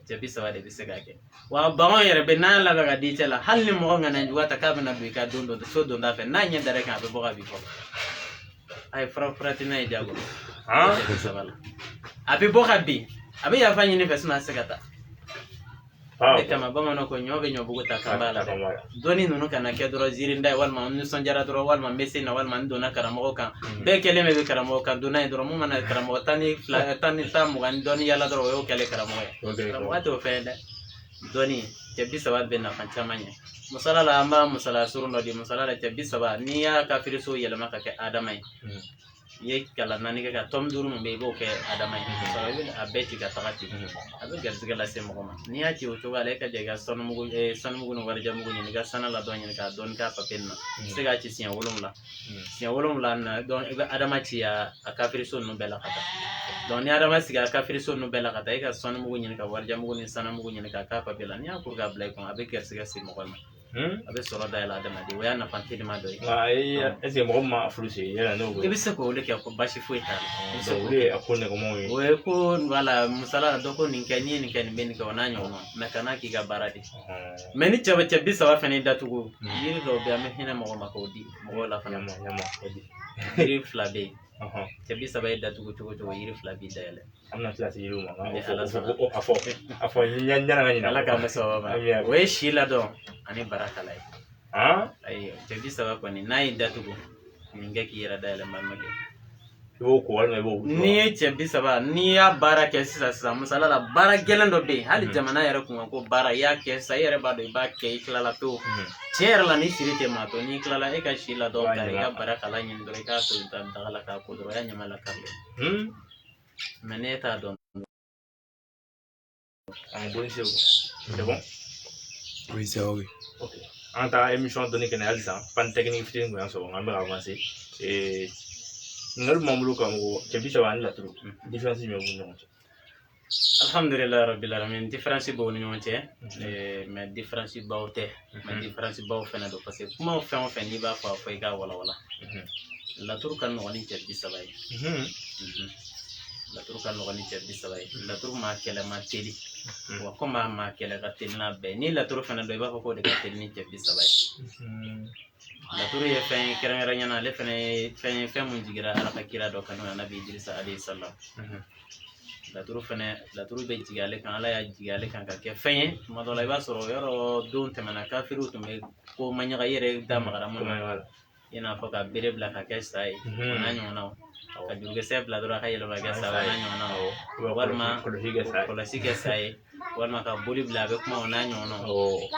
Cɛ 30 de bɛ se k'a kɛ. Wa bagan yɛrɛ bɛ n'a labɛn ka di cɛ la, hali ni mɔgɔ ŋaniya juguya ta k'a bɛna don i ka don dɔ so donda fɛ, n'a ɲɛ dara i kan, a bɛ bɔ ka bin fɔlɔ. A ye fura ti n'a ye jago. Cɛ 30 la, a bɛ bɔ ka bin, a bɛ yafa ɲini fɛ, sinon a tɛ se ka taa. O de kama bamananw ko ɲɔ bɛ ɲɔbugu ta kan b'a la dɛ. Dɔnni ninnu kana kɛ dɔrɔn ziirinda ye, walima n nisɔndiyara dɔrɔn, walima n bɛ se na, walima n donna karamɔgɔ kan. Bɛɛ kɛlen bɛ karamɔgɔ kan donna ye dɔrɔn, mun mana karamɔgɔ 12, tan ni tan mugan ni dɔɔni yala dɔrɔn, o y'o kɛlen karamɔgɔ ye. Karamɔgɔya t'o fɛn ye dɛ. Dɔnni, cɛ 30 bɛ nafa caman ɲɛ. Misala la, an b'a misala surun dɔ di. Misala la, cɛ 30, n'i y'a kafiriso yɛlɛma ka kɛ adama ye, i ye kalan 4 kɛ ka tɔmi 5 min bɛ yen, i b'o kɛ adama ye. I bɛ a bɛɛ ci ka taga ten, a bɛ garisɛgɛ lase mɔgɔ ma. N'i y'a ci o cogoya la, e ka jɛ i ka sanumugu ni warijamugu ɲini, i ka sanu la dɔɔni ɲini k'a dɔɔni k'a papiye nin na. I bɛ se k'a ci siɲɛ 7. Siɲɛ 7 na, donc i bɛ adama ci a kafiriso ninnu bɛɛ la ka taa. Donc ni adama sigi a kafiriso ninnu bɛɛ la ka taa, e ka sanumugu ɲini ka warijamugu ni sanumugu ɲini k'a k'a papiye la. N'i y'a kuru k'a bila i kun, a bɛ garisɛgɛ se mɔgɔ ma, a bɛ sɔrɔ dayɛlɛ adamaden. O y'a nafa teliman dɔ ye. Nka est ce que mɔgɔ min ma furu siri yala n'o I bɛ se k'o de kɛ, ko baasi foyi t'a la. I bɛ se k'o ye a ko nɛgɛmanw ye. O ye ko wala misala la, dɔ ko nin kɛ, n'i ye nin kɛ, nin bɛ nin kɛ, o n'a ɲɔgɔnna. Mais kana k'i ka baara de. Mais ni cɛ 30 fɛnɛ datugu, yiri dɔw bɛ yen, an bɛ hinɛ mɔgɔ ma k'o di mɔgɔw la fana. Yiri 2 bɛ yen. Cɛ 30 ye datugu cogo cogo, yiri 2 b'i dayɛlɛ. An bɛna tila se yiriw ma. A fɔ ɲana ka ɲinɛ. Ala k'an bɛ sababa ma. O ye si ladɔn ani barakala ye. Ayi, cɛ 30 kɔni n'a y'i datugu, nin kɛ k'i yɛrɛ dayɛlɛ, n balimakɛ. I b'o ko walima i b'o N'i ye cɛ 30, n'i y'a baara kɛ sisan sisan, misala la, baara gɛlɛn dɔ bɛ yen, hali jamana yɛrɛ kun kan ko baara, i y'a kɛ sisan, i yɛrɛ b'a dɔn i b'a kɛ, i tilala pewu. Tiɲɛ yɛrɛ la, ni siri tɛ maa tɔ, n'i tilala, e ka si ladɔn ta, i ka barakala ɲini dɔrɔn, i k'a to daga la k'a ko dɔrɔn, o y'a ɲama lakarilen. Mais ne t'a dɔn. En bon, c'est bon? Oui, c'est ok. Ok. An ta émission dɔnni kɛnɛ halisa, panne technique fitinin kun y'an sɔrɔ, nka an bɛ ka avancer. Ɲininkali b'an bolo karamɔgɔ, cɛ 30 ani laturu, différence jumɛn b'u ni ɲɔgɔn cɛ? Alhamdulilayi rabbil alamin. Différence b'u ni ɲɔgɔn cɛ, mais différence baw tɛ, mais différence baw fɛnɛ don, parce que kuma fɛn o fɛn n'i b'a fɔ, a fɔ i k'a walawala. Laturu ka nɔgɔn ni cɛ 30 ye. Laturu ka nɔgɔn ni cɛ 30 ye. Laturu maa kɛlɛ ma teli, wa komi a maa kɛlɛ ka teli n'a bɛɛ ye, ni laturu fɛnɛ dɔn, i b'a fɔ k'o de ka teli ni cɛ 30 ye. Laturu ye fɛn ye kɛrɛnkɛrɛnnenya la, ale fɛnɛ ye fɛn ye, fɛn mun jigira Ala ka kira dɔ kan, n'o ye Anabi Idirisa alayhi salam. Laturu fɛnɛ, laturu bɛ jigin ale kan, Ala y'a jigin ale kan ka kɛ fɛn ye. Tuma dɔ la, i b'a sɔrɔ yɔrɔ don tɛmɛna, kafiriw tun bɛ ko maɲaga, i yɛrɛ da magara mun na, i n'a fɔ ka bere bila ka kɛ sa ye, o n'a ɲɔgɔnnaw, ka jurukisɛ bila dɔrɔn a ka yɛlɛma kɛ sa, o n'a ɲɔgɔnnaw, walima kɔlɔsi kɛ sa ye, walima ka boli bila a bɛ kuma, o n'a ɲɔgɔnnaw.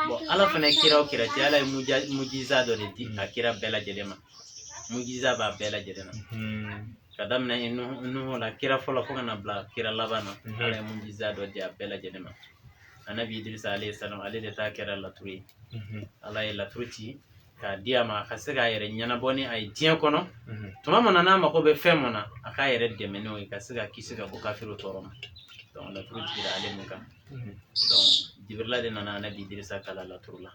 Bon, Ala fana kira o kira ci, Ala ye mujiza dɔ de di a kira bɛɛ lajɛlen ma. Mujiza b'a bɛɛ lajɛlen na, ka daminɛ Nuhu la, kira fɔlɔ, fo ka na bila kira laban na. Ala ye mujiza dɔ di a bɛɛ lajɛlen ma. Anabi Idrisa alayhi salam, ale de ta kɛra laturu ye. Ala ye laturu ci k'a di a ma, a ka se k'a yɛrɛ ɲɛnabɔ ni a ye diɲɛ kɔnɔ. Tuma min na n'a mako bɛ fɛn mun na, a k'a yɛrɛ dɛmɛ n'o ye ka se ka kisi ka bɔ kafiriw tɔɔrɔ ma. Donc laturu jigira ale mun kan. Donc Jibirila de nana Anabi Idrisa kalan laturu la.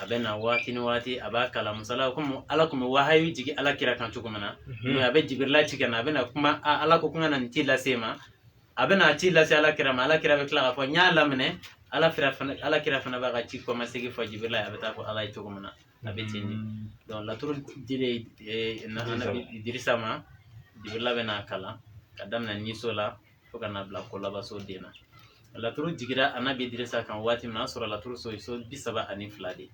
A bɛ na waati ni waati, a b'a kalan. Misala, komi Ala tun bɛ wahayu jigin Ala kira kan cogo min na, n'o ye a bɛ Jibirila ci ka na, a bɛ na kuma, Ala ko ko n ka na nin ci lase e ma. A bɛ na ci lase Ala kira ma, Ala kira bɛ tila k'a fɔ n y'a laminɛ. Ala kira fana, Ala kira fana b'a ka ci kɔmasegin fɔ Jibirila ye, a bɛ taa fɔ Ala ye cogo min na, a bɛ ten de. Donc laturu dilen Anabi Idrisa ma, Jibirila bɛ n'a kalan ka daminɛ niso la fo ka na bila kolabaso den na. Laturu jigira Anabi Idrisa kan waati min na, a sɔrɔ laturu so ye so 32 de.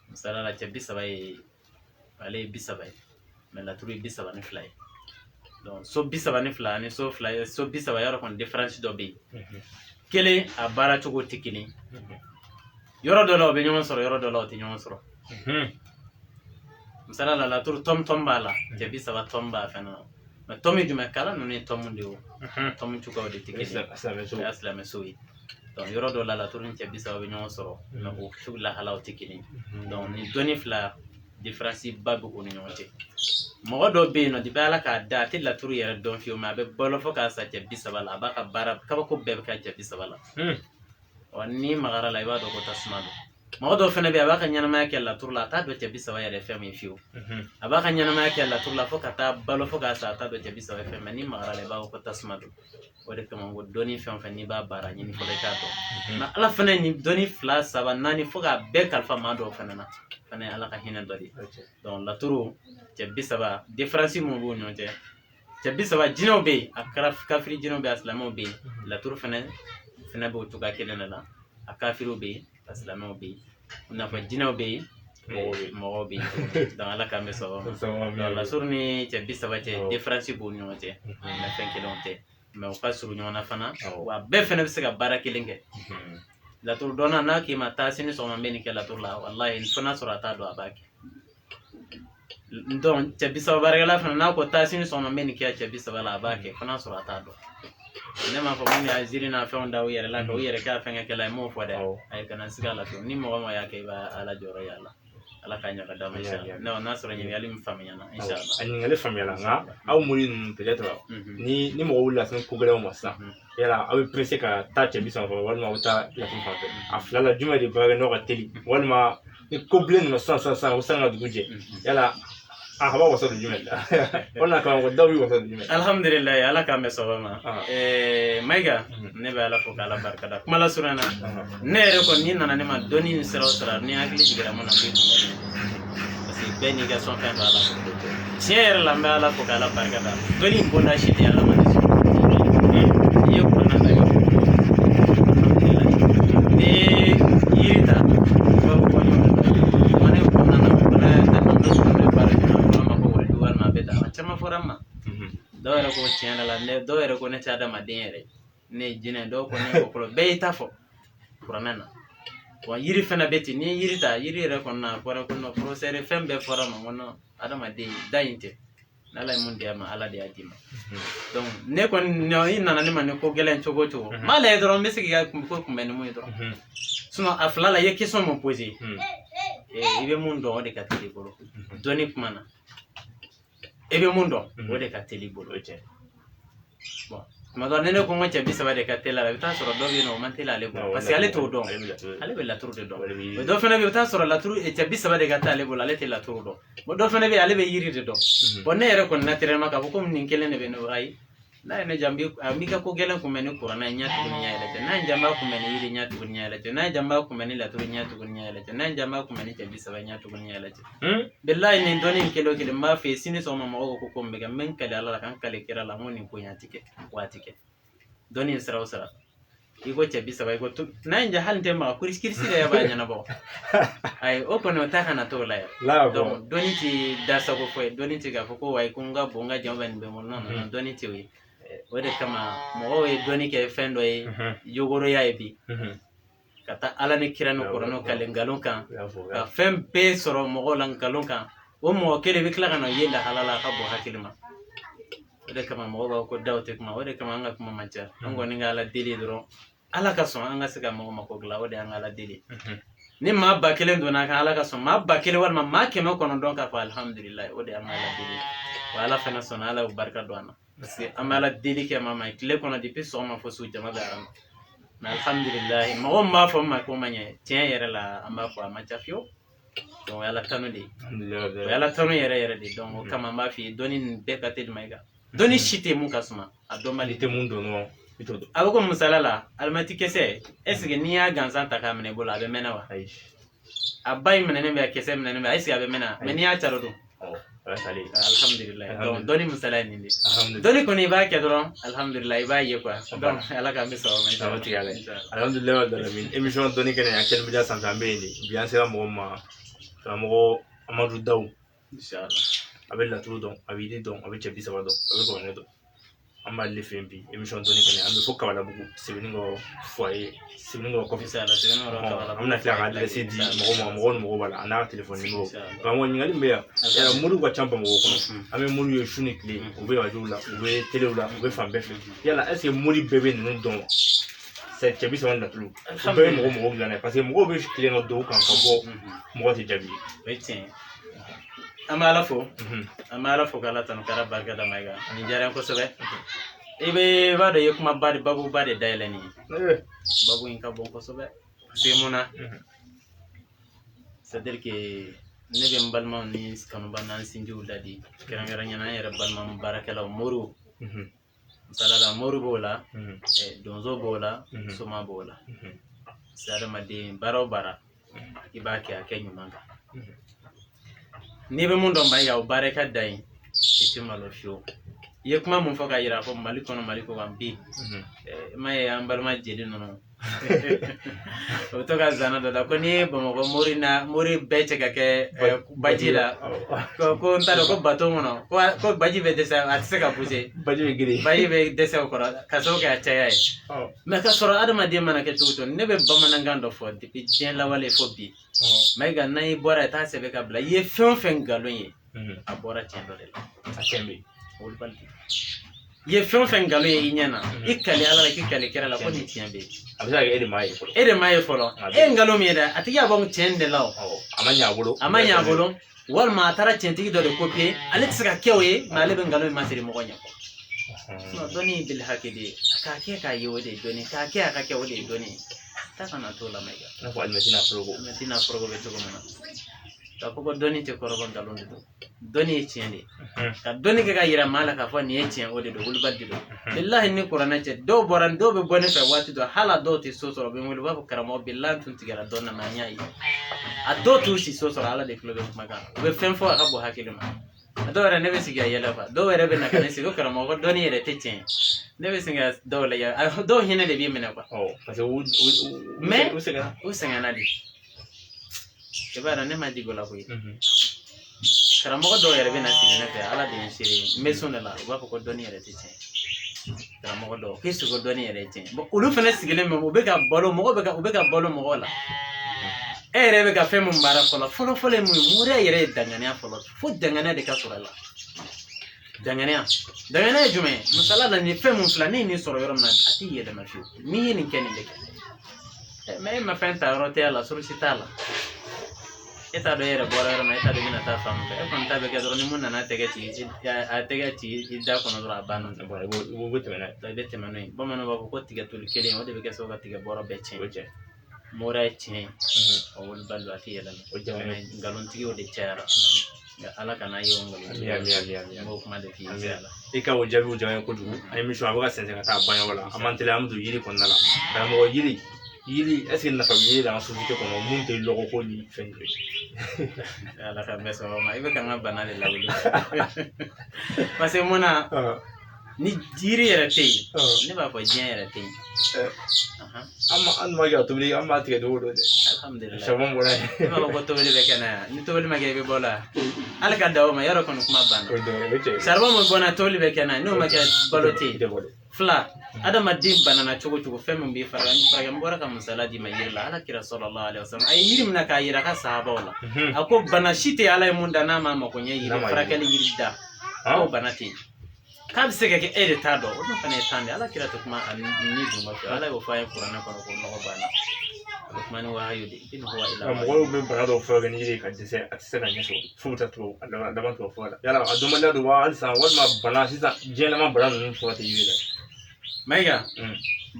Misali la, cɛ 30 ye, ale ye 30 ye, mais laturu ye 32 ye. Donc so 32 ani so 2 ye so 30, yɔrɔ kɔni différence dɔ bɛ yen. Kelen, a baara cogo tɛ kelen. Yɔrɔ dɔ la o bɛ ɲɔgɔn sɔrɔ, yɔrɔ dɔ la o tɛ ɲɔgɔn sɔrɔ. Misali la, laturu tɔm tɔm b'a la, cɛ 30 tɔm b'a fɛnɛ na. Mais tɔm ye jumɛn? Kalan ninnu ye tɔmu de ye, o tɔmu cogoyaw de tɛ kelen ye. O y'a silamɛso ye. Donc yɔrɔ dɔ la, laturu ni cɛ 30 bɛ ɲɔgɔn sɔrɔ, mais o su lahalaw tɛ kelen ye. Donc nin dɔnni fila, différence ba bɛ u ni ɲɔgɔn cɛ. Mɔgɔ dɔ bɛ yen nɔ, depuis Ala k'a da, a tɛ laturu yɛrɛ dɔn fiyewu, mais a bɛ balo fo k'a sa cɛ 30 la. A b'a ka baara kabako bɛɛ bɛ kɛ cɛ 30 la. Ɔ n'i magara la, i b'a dɔn ko tasuma don. Mɔgɔ dɔw fana bɛ yen, a b'a ka ɲɛnamaya kɛ laturu la, a t'a dɔn cɛ 30 yɛrɛ fɛn min ye fiyewu. A b'a ka ɲɛnamaya kɛ laturu la fo ka taa balo fo k'a sa, a t'a dɔn cɛ 30 ye fɛn min. N'i magara la, i b'a fɔ ko tasuma don. O de kama n ko dɔnni fɛn o fɛn, n'i b'a baara ɲini fɔlɔ, i k'a dɔn. Nka Ala fana ye nin dɔnni fila, saba, naani, fo k'a bɛɛ kalifa maa dɔw fana na, fana ye Ala ka hinɛ dɔ de ye. Donc laturu, cɛ 30, différence mun b'u ni ɲɔgɔn cɛ? Cɛ 30 jinɛw bɛ yen, a kɛra kafiri jinɛw bɛ yen, a silamɛw bɛ yen. Laturu fana b'o cogoya kelen de la. A kafiriw bɛ yen, a silamɛw bɛ yen, i n'a fɔ jinɛw bɛ yen, mɔgɔw bɛ yen. Donc Ala k'an bɛ sɔrɔ ma. Laturu ni cɛ 30 cɛ, différence b'u ni ɲɔgɔn cɛ, mais fɛn kelenw tɛ, mais u ka surun ɲɔgɔn na fana. Wa bɛɛ fana bɛ se ka baara kelen kɛ. Laturu dɔnna n'a k'i ma taa sini sɔgɔma, n bɛ nin kɛ laturu la, walahi, fo n'a sɔrɔ a t'a dɔn, a b'a kɛ. Donc cɛ 30 baarakɛla fana, n'a ko taa sini sɔgɔma, n bɛ nin kɛ cɛ 30 la, a b'a kɛ, fo n'a sɔrɔ a t'a dɔn. Ne m'a fɔ minnu y'a ziiri n'a fɛnw da u yɛrɛ la ka u yɛrɛ kɛ a fɛnkɛkɛla ye, n m'o fɔ dɛ. Ayi, kana siga a la fiyewu. Ni mɔgɔ ma y'a kɛ, i b'a Ala jɔyɔrɔ ye a la. Ala k'a ɲɛ ka d'a ma, inshallah. N'a sɔrɔ ɲininkali min faamuyana, inshallah. A ɲininkali faamuyala, nka aw mori ninnu, peut-être ni mɔgɔ wulila se ko gɛlɛnw ma sisan, yala aw bɛ pressé ka taa cɛ 30 fɛ, walima aw bɛ taa laturu fan fɛ? A fila la, jumɛn de baarakɛ nɔ ka teli? Walima ni ko bilen nana sisan sisan sisan, ko san ka dugu jɛ, yala a b'a wasa don jumɛn la, walima karamɔgɔ daw b'i wasa don jumɛn? Alhamdulilayi, Ala k'an bɛ sɔgɔma ma. Mayiga, ne bɛ Ala fo k'Ala barika da. Kuma lasurunya na, ne yɛrɛ kɔni, n'i nana ne ma dɔnni ni sira o sira, ni hakili jiginra mun na, n b'i kunbɛn, parce que bɛɛ n'i ka sɔnfɛn don. Ala tiɲɛ yɛrɛ la, n bɛ Ala fo k'Ala barika da. Dɔnni in bonda si tɛ Ala ma ne sɔrɔ. N'i ye kuranɛ ta, i b'a fɔ alhamdulilayi. N'i ye yiri ta, i b'a fɔ ko jamana in kɔnɔna na, bana tellement n bɛ kuranɛ baara kɛ, a fɔra n ma ko waliju, walima a bɛ tan, a caman fɔra n ma. Dɔw yɛrɛ ko tiɲɛ yɛrɛ la, ne dɔw yɛrɛ ko ne tɛ adamaden yɛrɛ, ne ye jinɛ. Dɔw ko ne ko kɔlɔ, bɛɛ y'i ta fɔ kuranɛ na. Wa yiri fana bɛ ten. N'i ye yiri ta, yiri yɛrɛ kɔnɔna a fɔra ko non, professeur, fɛn bɛɛ fɔra ma ko non, adamaden da in tɛ. N'Ala ye mun di a ma, Ala de y'a d'i ma. Donc ne kɔni, i nana ne ma ni ko gɛlɛn cogo o cogo, n b'a lajɛ dɔrɔn, n bɛ se k'i ka ko kunbɛn ni mun ye dɔrɔn. Sinon a fila la, i ye question mun posé, i bɛ mun dɔn, o de ka teli i bolo. Dɔnni kuma na, i bɛ mun dɔn, o de ka teli i bolo. Bon, tuma dɔ, ni ne ko n ko cɛ 30 de ka teli a la, i bɛ taa sɔrɔ dɔ bɛ yen nɔ, o man teli ale bolo, parce que ale t'o dɔn, ale bɛ laturu de dɔn. Dɔ fana bɛ yen, i bɛ taa sɔrɔ laturu cɛ 30 de ka teli ale bolo, ale tɛ laturu dɔn. Bon, dɔ fana bɛ yen, ale bɛ yiri de dɔn. Bon, ne yɛrɛ kɔni, naturellement, k'a fɔ komi nin kelen de bɛ ne bolo, ayi. N'a ye ne diya, n b'i ka ko gɛlɛn kunbɛn ni kuranɛ ye, ɲɛ tugun ni ɲɛ yɛlɛ cɛ. N'a ye diya, n b'a kunbɛn ni yiri, ɲɛ tugun ni ɲɛ yɛlɛ cɛ. N'a ye diya, n b'a kunbɛn ni laturu, ɲɛ tugun ni ɲɛ yɛlɛ cɛ. N'a ye diya, n b'a kunbɛn ni cɛ 30, ɲɛ tugun ni ɲɛ yɛlɛ cɛ. Bilayi, nin dɔnni in kelen o kelen, n b'a fɛ sini sɔgɔma mɔgɔw ko ko min bɛ kɛ, n bɛ n kali Ala la ka n kali kira la, n ko nin ko in a ti kɛ, wa a ti kɛ. Dɔnni in sira o sira, i ko cɛ 30, i ko to n'a ye diya, hali n tɛ maga kirisi kirisi yɛrɛ b'a ɲɛnabɔ. Ayi, o kɔni o ta kana t'o la yɛrɛ. Donc dɔnni ti da sago fɔ ye, dɔnni ti k'a fɔ ko wayi, ko n ka bon, n ka jan, bɛ nin bɛ n bolo. Non non, dɔnni tɛ o ye. O de kama mɔgɔw ye dɔnni kɛ fɛn dɔ ye, yogoroya ye bi, ka taa Ala ni kira ni kuranɛw kale nkalon kan, ka fɛn bɛɛ sɔrɔ mɔgɔw la nkalon kan. O mɔgɔ kelen bɛ tila ka na ye lahala la, a ka bɔ hakili ma. O de kama mɔgɔw b'a fɔ ko daw tɛ kuma. O de kama an ka kuma man ca. An kɔni ka Ala deli dɔrɔn. Ala ka sɔn an ka se ka mɔgɔ mako dilan, o de y'an ka Ala deli. Ni maa 1000 donna a kan, Ala ka sɔn maa 1000 walima maa 900 k'a fɔ alihamudulilayi, o de y'an ka Ala deli. Wa Ala fana sɔnna, Ala y'o barika don an na, parce que an bɛ Ala deli kɛ maa ma tile kɔnɔ depuis sɔgɔma fo su, jama bɛ aran na. Alihamudulilayi, mɔgɔ min b'a fɔ n ma ko ma ɲɛ, tiɲɛ yɛrɛ la an b'a fɔ a ma ca fiyewu. Donc o ye Ala tanu de ye, o ye Ala tanu yɛrɛ yɛrɛ de. Donc o kama an b'a f'i ye, dɔnni nin bɛɛ ka teli ma i kan, dɔnni si tɛ mun ka suma a dɔnbali I tɛ mun dɔn dɔrɔn, i t'o dɔn. A bɛ ko misaliya la, alimɛti kisɛ, est ce que n'i y'a gansan ta k'a minɛ i bolo, a bɛ mɛnɛ wa? Ayi. A ba in minɛnen bɛ, a kisɛ minɛnen bɛ, est ce que a bɛ mɛnɛ? Mais n'i y'a caro dun? Awɔ, o y'a salen. Alhamdulilayi. Donc dɔnni misaliya ye nin de ye. Alhamdulilayi. Dɔnni kɔni, i b'a kɛ dɔrɔn, alhamdulilayi, i b'a ye quoi. Donc Ala k'an bɛ sababa ma. Sabati ala ye. Alhamdulilayi rabbil alamin. Émission dɔnni kɛnɛ Actuel Media sanfɛ, an bɛ yen de bi. An sera mɔgɔ min ma, karamɔgɔ Amadu Daw. Inshallah. A bɛ laturu dɔn, a bɛ yiri dɔn, a bɛ cɛ 30 dɔn, a bɛ kuranɛ dɔn. An b'ale fɛ yen bi, émission dɔnni kɛnɛ. An bɛ fo Kabalabugu, Sebenikɔrɔ foyer, Sebenikɔrɔ kɔfɛ. Inshallah, Sebenikɔrɔ Kabalabugu. An bɛna tila ka adresse di mɔgɔw ma, mɔgɔw ni mɔgɔw b'a la, a n'a ka téléphone numéro. Inshallah. Karamɔgɔ, ɲininkali min bɛ yan, yala moriw ka ca Bamakɔ kɔnɔ, an bɛ moriw ye su ni tile, u bɛ arajow la, u bɛ telew la, u bɛ fan bɛɛ fɛ. Yala est ce que mori bɛɛ bɛ ninnu dɔn wa? Cɛ 30 laturu, u bɛɛ bɛ mɔgɔ dilan n'a ye, parce que mɔgɔw bɛ tilen ka don u kan ka bɔ, mɔgɔ tɛ jaabi ye. O ye tiɲɛ ye. An bɛ Ala fo, an bɛ Ala fo k'Ala tanu k'Ala barika da Mayiga. Nin diyara n ye kosɛbɛ. I bɛ i b'a dɔn, i ye kumaba de, babuba de dayɛlɛ nin ye. Babu in ka bon kosɛbɛ, parce que mun na? C'est à dire que ne bɛ n balimaw ni kanuba n'an sinjiw ladi, kɛrɛnkɛrɛnnenya la an yɛrɛ balima baarakɛlaw, moriw. Misali la, mori b'o la, donso b'o la, soma b'o la. Parce que adamaden, baara o baara i b'a kɛ, a kɛ ɲuman kan. N'i bɛ mun dɔn Mayiga, o baara i ka dan ye, i tɛ malo fiyewu. I ye kuma mun fɔ k'a yira ko Mali kɔnɔ, Mali kɔ kan bi, i m'a ye an balima jeli ninnu, o bɛ to ka zana dɔ da ko n'i ye Bamakɔ mori na mori bɛɛ cɛ ka kɛ baji la, ko n t'a dɔn ko bato kɔnɔ, ko baji bɛ dɛsɛ, a tɛ se ka bouger. Baji bɛ girin. Baji bɛ dɛsɛ o kɔrɔ ka sababu kɛ a caya ye. Mais ka sɔrɔ adamaden mana kɛ cogo o cogo, ne bɛ bamanankan dɔ fɔ depuis diɲɛ lawale fo bi. Mayiga, n'an y'i bɔra i t'a sɛbɛn ka bila, i ye fɛn o fɛn nkalon ye, a bɔra tiɲɛ dɔ de la. A tiɲɛ bɛ yen. Wulibali i ye fɛn o fɛn nkalon ye i ɲɛ na, i kali Ala la, k'i kali kira la ko nin tiɲɛ bɛ yen. A bɛ se ka kɛ e de m'a ye fɔlɔ. E de m'a ye fɔlɔ. E ye nkalon min ye dɛ, a tigi y'a bɔ tiɲɛ de la o. A ma ɲɛ a bolo. A ma ɲɛ a bolo, walima a taara tiɲɛtigi dɔ de copier, ale tɛ se ka kɛ o ye, mais ale bɛ nkalon in masiri mɔgɔ ɲɛ. Sinon dɔnni ye bili hakɛ de ye, a k'a kɛ k'a ye, o de ye dɔnni, k'a kɛ a ka kɛ, o de ye dɔnni ye. Taa kana t'o la Mayiga. I n'a fɔ alimɛti n'a foroko. Alimɛti n'a foroko bɛ cogo min na, k'a fɔ ko dɔnni tɛ kɔrɔbɔ, nkalon de don. Dɔnni ye tiɲɛ de ye. Ka dɔnni kɛ ka yira maa la k'a fɔ nin ye tiɲɛ, o de don, wulibali de don. Bilahi, ni kuranɛ cɛ, dɔw bɔra, dɔw bɛ bɔ ne fɛ waati dɔ, hali a dɔw tɛ so sɔrɔ, u bɛ n wele, u b'a fɔ karamɔgɔ, bilahi n tun tigɛra dɔn na, mais an y'a ye. A dɔw t'u si so sɔrɔ, Ala de tulo bɛ kumakan, u bɛ fɛn fɔ a ka bon hakili ma. A dɔw yɛrɛ, ne bɛ sigi ka yɛlɛ quoi. Dɔw yɛrɛ bɛ na ka ne sigi ko karamɔgɔ, ko dɔnni yɛrɛ tɛ tiɲɛ ye. Ne bɛ sigi ka dɔw lajɛ, dɔw hinɛ de b'i minɛ quoi. Parce que u Mais u sɛgɛnna. U sɛgɛnna de. I b'a dɔn, ne ma jigin o la koyi. Karamɔgɔ dɔw yɛrɛ bɛ na sigi ne fɛ, Ala de ye n seere ye, n bɛ sun de la, u b'a fɔ ko dɔnni yɛrɛ tɛ tiɲɛ. Karamɔgɔ dɔw k'i sigi ko dɔnni yɛrɛ ye tiɲɛ. Bon, olu fana sigilen bɛ, u bɛ ka balo mɔgɔ bɛ ka u bɛ ka balo mɔgɔw la. E yɛrɛ bɛ ka fɛn mun baara fɔlɔ fɔlɔ fɔlɔ ye mun ye? Moriya yɛrɛ ye danganiya fɔlɔ, fo danganiya de ka sɔrɔ a la. Danganiya, danganiya ye jumɛn ye? Misaliya la, nin fɛn mun filɛ, ne ye nin sɔrɔ yɔrɔ min na, a t'i yɛlɛma fiyewu. N'i ye nin kɛ, nin bɛ kɛ. Mais e ma fɛn ta yɔrɔ tɛ a la, source t'a la. E t'a dɔn e yɛrɛ bɔra yɔrɔ min na, e t'a dɔn i bɛna taa fan min fɛ. E kɔni ta bɛ kɛ dɔrɔn, ni mun nana tɛgɛ ci, a tɛgɛ ci i da kɔnɔ dɔrɔn, a banna. I b'o tɛmɛ n'a ye. I bɛ tɛmɛ n'o ye. Bamananw b'a fɔ ko tigɛ toli kelen, o de bɛ kɛ sababu ka tigɛ bɔrɔ bɛɛ tiɲɛ. O tiɲɛ. Moriya ye tiɲɛ ye, o wulibali don, a tɛ yɛlɛma. O diyara n ye. Nkalontigiw de cayara, nka Ala kana ye o nkalon. Ami, ami, ami, ami. N b'o kuma de f'i ye. I ka o jaabiw diyara n ye kojugu. An ye mission, a bɛ ka sɛnsɛn ka taa ban yɔrɔ la, an b'an teliya, an bɛ don yiri kɔnɔna la. Karamɔgɔ, yiri, est ce que nafa bɛ yiri la an ka société kɔnɔ, mun tɛ lɔgɔ ko ni fɛn ye? Ala ka bɛn sababa ma. I bɛ ka n ka bana de lawuli, parce que mun na, ni yiri yɛrɛ tɛ yen, ne b'a fɔ diɲɛ yɛrɛ tɛ yen. An ma an ma kɛ ka tobili, an b'a tigɛ don o don dɛ. Alhamdulilayi. Sɛbɛn bɔra yen. E b'a fɔ ko tobili bɛ kɛ n'a yan, ni tobili ma kɛ, i bɛ bɔ la hali ka da o ma yɔrɔ kɔni, kuma banna. O dɔrɔn o cɛ. Saribɔn min bɔnna, tobili bɛ kɛ n'a ye, n'o ma kɛ, balo tɛ I yen. tɛ balo. Fila, adamaden banana cogo cogo, fɛn min b'i furakɛ, furakɛ. N bɔra ka misaliya d'i ma yiri la. Ala kira sallallahu alaihi wasallam, a ye yiri minɛ k'a yira a ka sahabaw la. A ko bana si tɛ Ala ye mun da n'a ma mako ɲɛ yiri N'a ma furakɛli yiri da, k'o bana tɛ yen. K'a bɛ se ka kɛ e de t'a dɔn, o dun fana ye tan de ye. Ala kira tɛ kuma a ni dun fɛ. Ala y'o fɔ a ye kuranɛ kɔnɔ ko nɔgɔ banna. A bɛ kuma ni wahayu de ye. In huwa illa Nka wahayu. Mɔgɔw bɛ bana dɔw furakɛ ni yiri ye ka dɛsɛ, a tɛ se ka ɲɛ sɔrɔ f'u bɛ taa tubabu a laban tubabu fura la. Yala a dɔnbaliya don wa halisa, walima bana sisan diɲɛlama bana ninnu fura tɛ yiri la? Mayiga,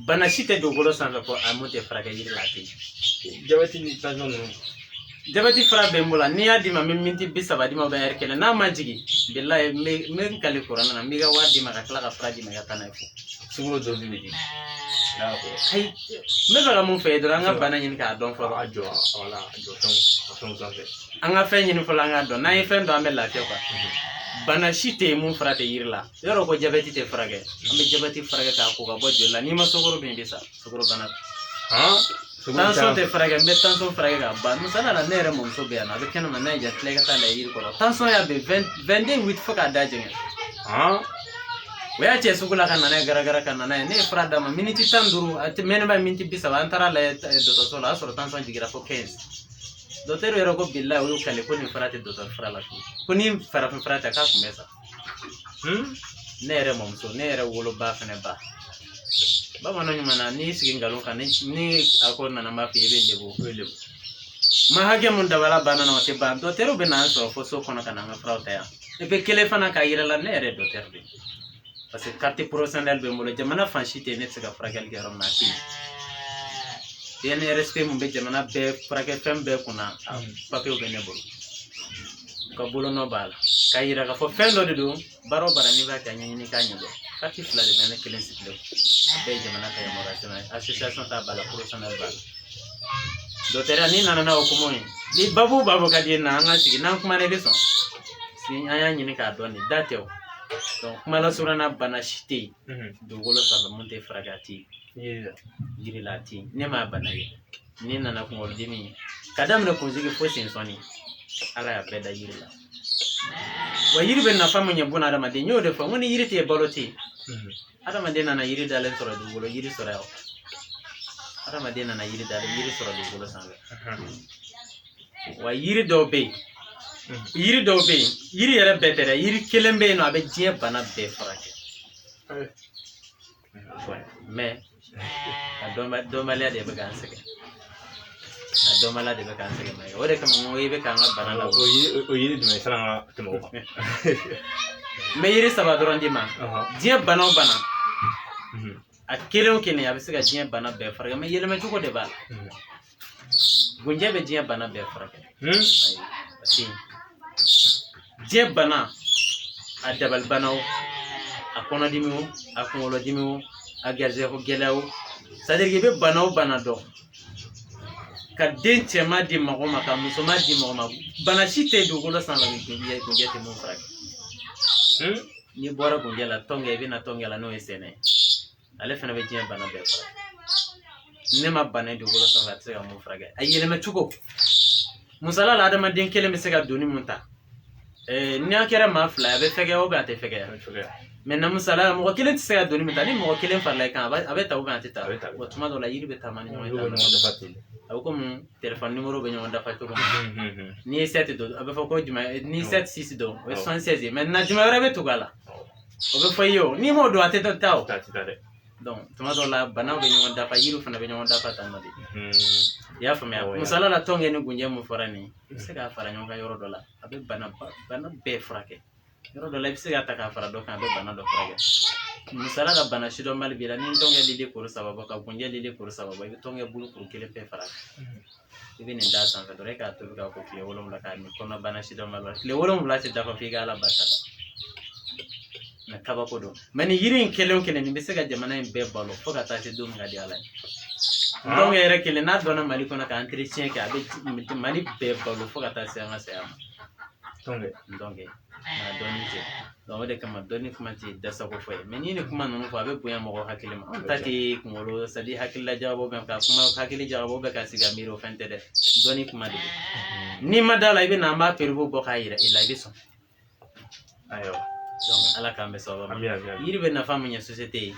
bana si tɛ dugukolo sanfɛ ko a mun tɛ furakɛ yiri la, a tɛ yen. Jabɛti ni tansiyɔn ninnu? Jabɛti fura bɛ n bolo, n'i y'a d'i ma, n bɛ miniti 30 d'i ma, ɛri kelen. N'a ma jigin, bilayi, n bɛ n kali kuranɛ na, n b'i ka wari d'i ma ka tila ka fura d'i ma i ka taa n'a ye fo. Sukaro dɔrɔn bɛ di n'a ko? Ayi, n bɛ fɛ ka mun fɛ yen dɔrɔn, an ka bana ɲini k'a dɔn fɔlɔ. A jɔ, wala a jɔ fɛnw, a fɛnw sanfɛ. An ka fɛn ɲini fɔlɔ, an k'a dɔn. N'an ye fɛn dɔn, an bɛ lafiya quoi. Bana si tɛ yen mun fura tɛ yiri la. Yɔrɔ ko jabɛti tɛ furakɛ, an bɛ jabɛti furakɛ k'a ko ka bɔ joli la. N'i ma sukaro dun, i bɛ sa sukaro bana. Tansɔn tɛ furakɛ, n bɛ tansɔn furakɛ k'a ban. Misali la, ne yɛrɛ mɔmuso bɛ yan nɔ, a bɛ kɛnɛma n'a ye ja tila i ka taa lajɛ yiri kɔrɔ. Tansɔn y'a bɛn 22,8 fo k'a da jɛngɛ. O y'a cɛ sugu la ka na n'a ye garagara ka na n'a ye. Ne ye fura d'a ma miniti 15, a tɛ mɛnɛ ba miniti 30. An taara lajɛ dɔgɔtɔrɔso la, a y'a sɔrɔ tansɔn jiginra fo 15. Dɔgɔtɔrɔ yɛrɛ ko bilayi, o y'o kale ko nin fura tɛ dɔgɔtɔrɔ fura la fiyewu, ko ni farafin fura tɛ, k'a kun bɛ sa. Ne yɛrɛ mɔmuso, ne yɛrɛ woloba fɛnɛ ba, bamanan ɲuman na, n'i sigi nkalon kan, ni a ko nana n b'a fɔ i bɛ lebu. Ma hakɛ mun dabala banna na, o tɛ ban. Dɔgɔtɔrɔw bɛ n'an sɔrɔ fo so kɔnɔ ka na an ka furaw ta yan. Et puis kelen fana k'a yira la, ne yɛrɛ ye dɔgɔtɔrɔ de ye, parce que carte professionnelle bɛ n bolo. Jamana fan si tɛ yen ne tɛ se ka furakɛli kɛ yɔrɔ min na, a tɛ yen. CNRSP mun bɛ jamana bɛɛ furakɛ fɛn bɛɛ kunna, a papiyew bɛ ne bolo, u ka bolonɔ b'a la k'a yira k'a fɔ fɛn dɔ de don. Baara o baara n'i b'a kɛ, a ɲɛɲini k'a ɲɛdɔn. Carte fila de bɛ ne kelen sigilen, a bɛɛ ye jamana ka yamaruya sɛbɛn ye. Association ta b'a la, professionnel b'a la. Dɔgɔtɔrɔya, n'i nana n'a hukumu ye, ni babu o babu ka di ye na, an ka sigi n'an kumana, i bɛ sɔn. An y'a ɲini k'a dɔn de, da tɛ o. Donc kuma lasurunya na, bana si tɛ yen dugukolo sanfɛ mun tɛ furakɛ, a tɛ yen yiri la, a tɛ yen. Ne m'a bana ye. N'i nana kunkolodimi, ka daminɛ kunsigi fo sensɔnni, Ala y'a bɛɛ da yiri la. Wa yiri bɛ nafa mun ɲɛ buna adamaden, n y'o de fɔ, n ko ni yiri tɛ yen, balo tɛ yen. Adamaden nana yiri dalen sɔrɔ dugukolo, yiri sɔrɔ yan. Adamaden nana yiri dalen, yiri sɔrɔ dugukolo sanfɛ. Wa yiri dɔw bɛ yen, yiri dɔw bɛ yen, yiri yɛrɛ bɛɛ tɛ dɛ, yiri kelen bɛ yen nɔ, a bɛ diɲɛ bana bɛɛ furakɛ. Mais a dɔnbaliya de bɛ k'an sɛgɛn, a dɔnbaliya de bɛ k'an sɛgɛn. Mais o de kama n ko i bɛ k'an ka bana la. O yiri jumɛn sanni an ka tɛmɛ o kan? N bɛ yiri saba dɔrɔn d'i ma. Diɲɛ bana o bana, a kelen o kelen, a bɛ se ka diɲɛ bana bɛɛ furakɛ, mais yɛlɛmacogo de b'a la. Gunjɛ bɛ diɲɛ bana bɛɛ furakɛ. Ayi, parce que diɲɛ bana, a dabali bana o, a kɔnɔdimi o, a kunkolodimi o, a garizɛgɛ ko gɛlɛya o, c'est à dire i bɛ bana o bana dɔn, ka den cɛman di mɔgɔ ma, ka musoman di mɔgɔ ma, bana si tɛ dugukolo sanfɛ gunjɛ tɛ mun furakɛ. N'i bɔra gunjɛ la, tɔnkɛ, i bɛ na tɔnkɛ la, n'o ye sɛnɛ ye, ale fana bɛ diɲɛ bana bɛɛ furakɛ. Ne ma bana ye dugukolo sanfɛ a tɛ se ka mun furakɛ. A yɛlɛma cogo, misali la, adamaden kelen bɛ se ka doni mun ta, n'a kɛra maa fila ye, a bɛ fɛgɛya ou bien a tɛ fɛgɛya? Mais na misali la, mɔgɔ kelen tɛ se ka doni min ta, ni mɔgɔ kelen farala i kan, a bɛ ta ou bien a tɛ ta? A bɛ ta. Wa tuma dɔw la, yiri bɛ taama ni ɲɔgɔn ye. Olu bɛ ɲɔgɔn dafa ten. A bɛ komi telefɔni nimoro bɛ ɲɔgɔn dafa cogo min. N'i ye 7 don, a bɛ fɔ ko jumɛn? Ni 7 6 don, o ye 76 ye. Mais na jumɛn wɛrɛ bɛ tugu a la, o bɛ fɔ i ye o. N'i m'o don, a tɛ taa o. A tɛ taa dɛ. Donc tuma dɔw la, banaw bɛ ɲɔgɔn dafa, yiriw fana bɛ ɲɔgɔn dafa tan nɔ de. I y'a faamuya? Misali la, tɔnkɛ ni gunjɛ mun fɔra nin ye, i bɛ se k'a fara ɲɔgɔn kan yɔrɔ dɔ la, a bɛ bana bɛɛ furakɛ. Yɔrɔ dɔ la, i bɛ se k'a ta k'a fara dɔ kan, a bɛ bana dɔ furakɛ. Misali la, bana sidɔnbali b'i la, ni tɔnkɛ lili kuru saba bɔ, ka gunjɛ lili kuru saba bɔ, i bɛ tɔnkɛ bulu kuru kelen pe fara kan, i bɛ nin d'a sanfɛ dɔrɔn, e k'a tobi k'a ko tile 7 k'a min. Kɔnɔbana sidɔnbali la, tile 7 tɛ dafa f'i ka Ala barika da. Mais kabako don. Mais nin yiri in kelen o kelen, nin bɛ se ka jamana in bɛɛ balo fo ka taa se don min ka di Ala ye. Ntɔnkɛ yɛrɛ kelen, n'a dɔnna Mali kɔnɔ ka entretien kɛ, a bɛ Mali bɛɛ balo fo ka taa se an ka saya ma. Tɔnkɛ. Ntɔnkɛ, nka dɔnni tɛ. Donc o de kama dɔnni kuma tɛ dasako fɔ ye. Mais n'i ni kuma ninnu fɔ, a bɛ bonya mɔgɔw hakili ma. Anw ta tɛ kunkolo, c'est à dire hakilila jagabɔ bɛ ka kuma, hakili jagabɔ bɛ ka sigi ka miiri, o fɛn tɛ dɛ. Dɔnni kuma de don. N'i ma da la, i bɛ na, an b'a preuve bɔ k'a yira i la, i bɛ sɔn. Ayiwa. Donc Ala k'an bɛ sababu ma. Ami, ami, ami. Yiri bɛ nafa min ɲɛ société ye,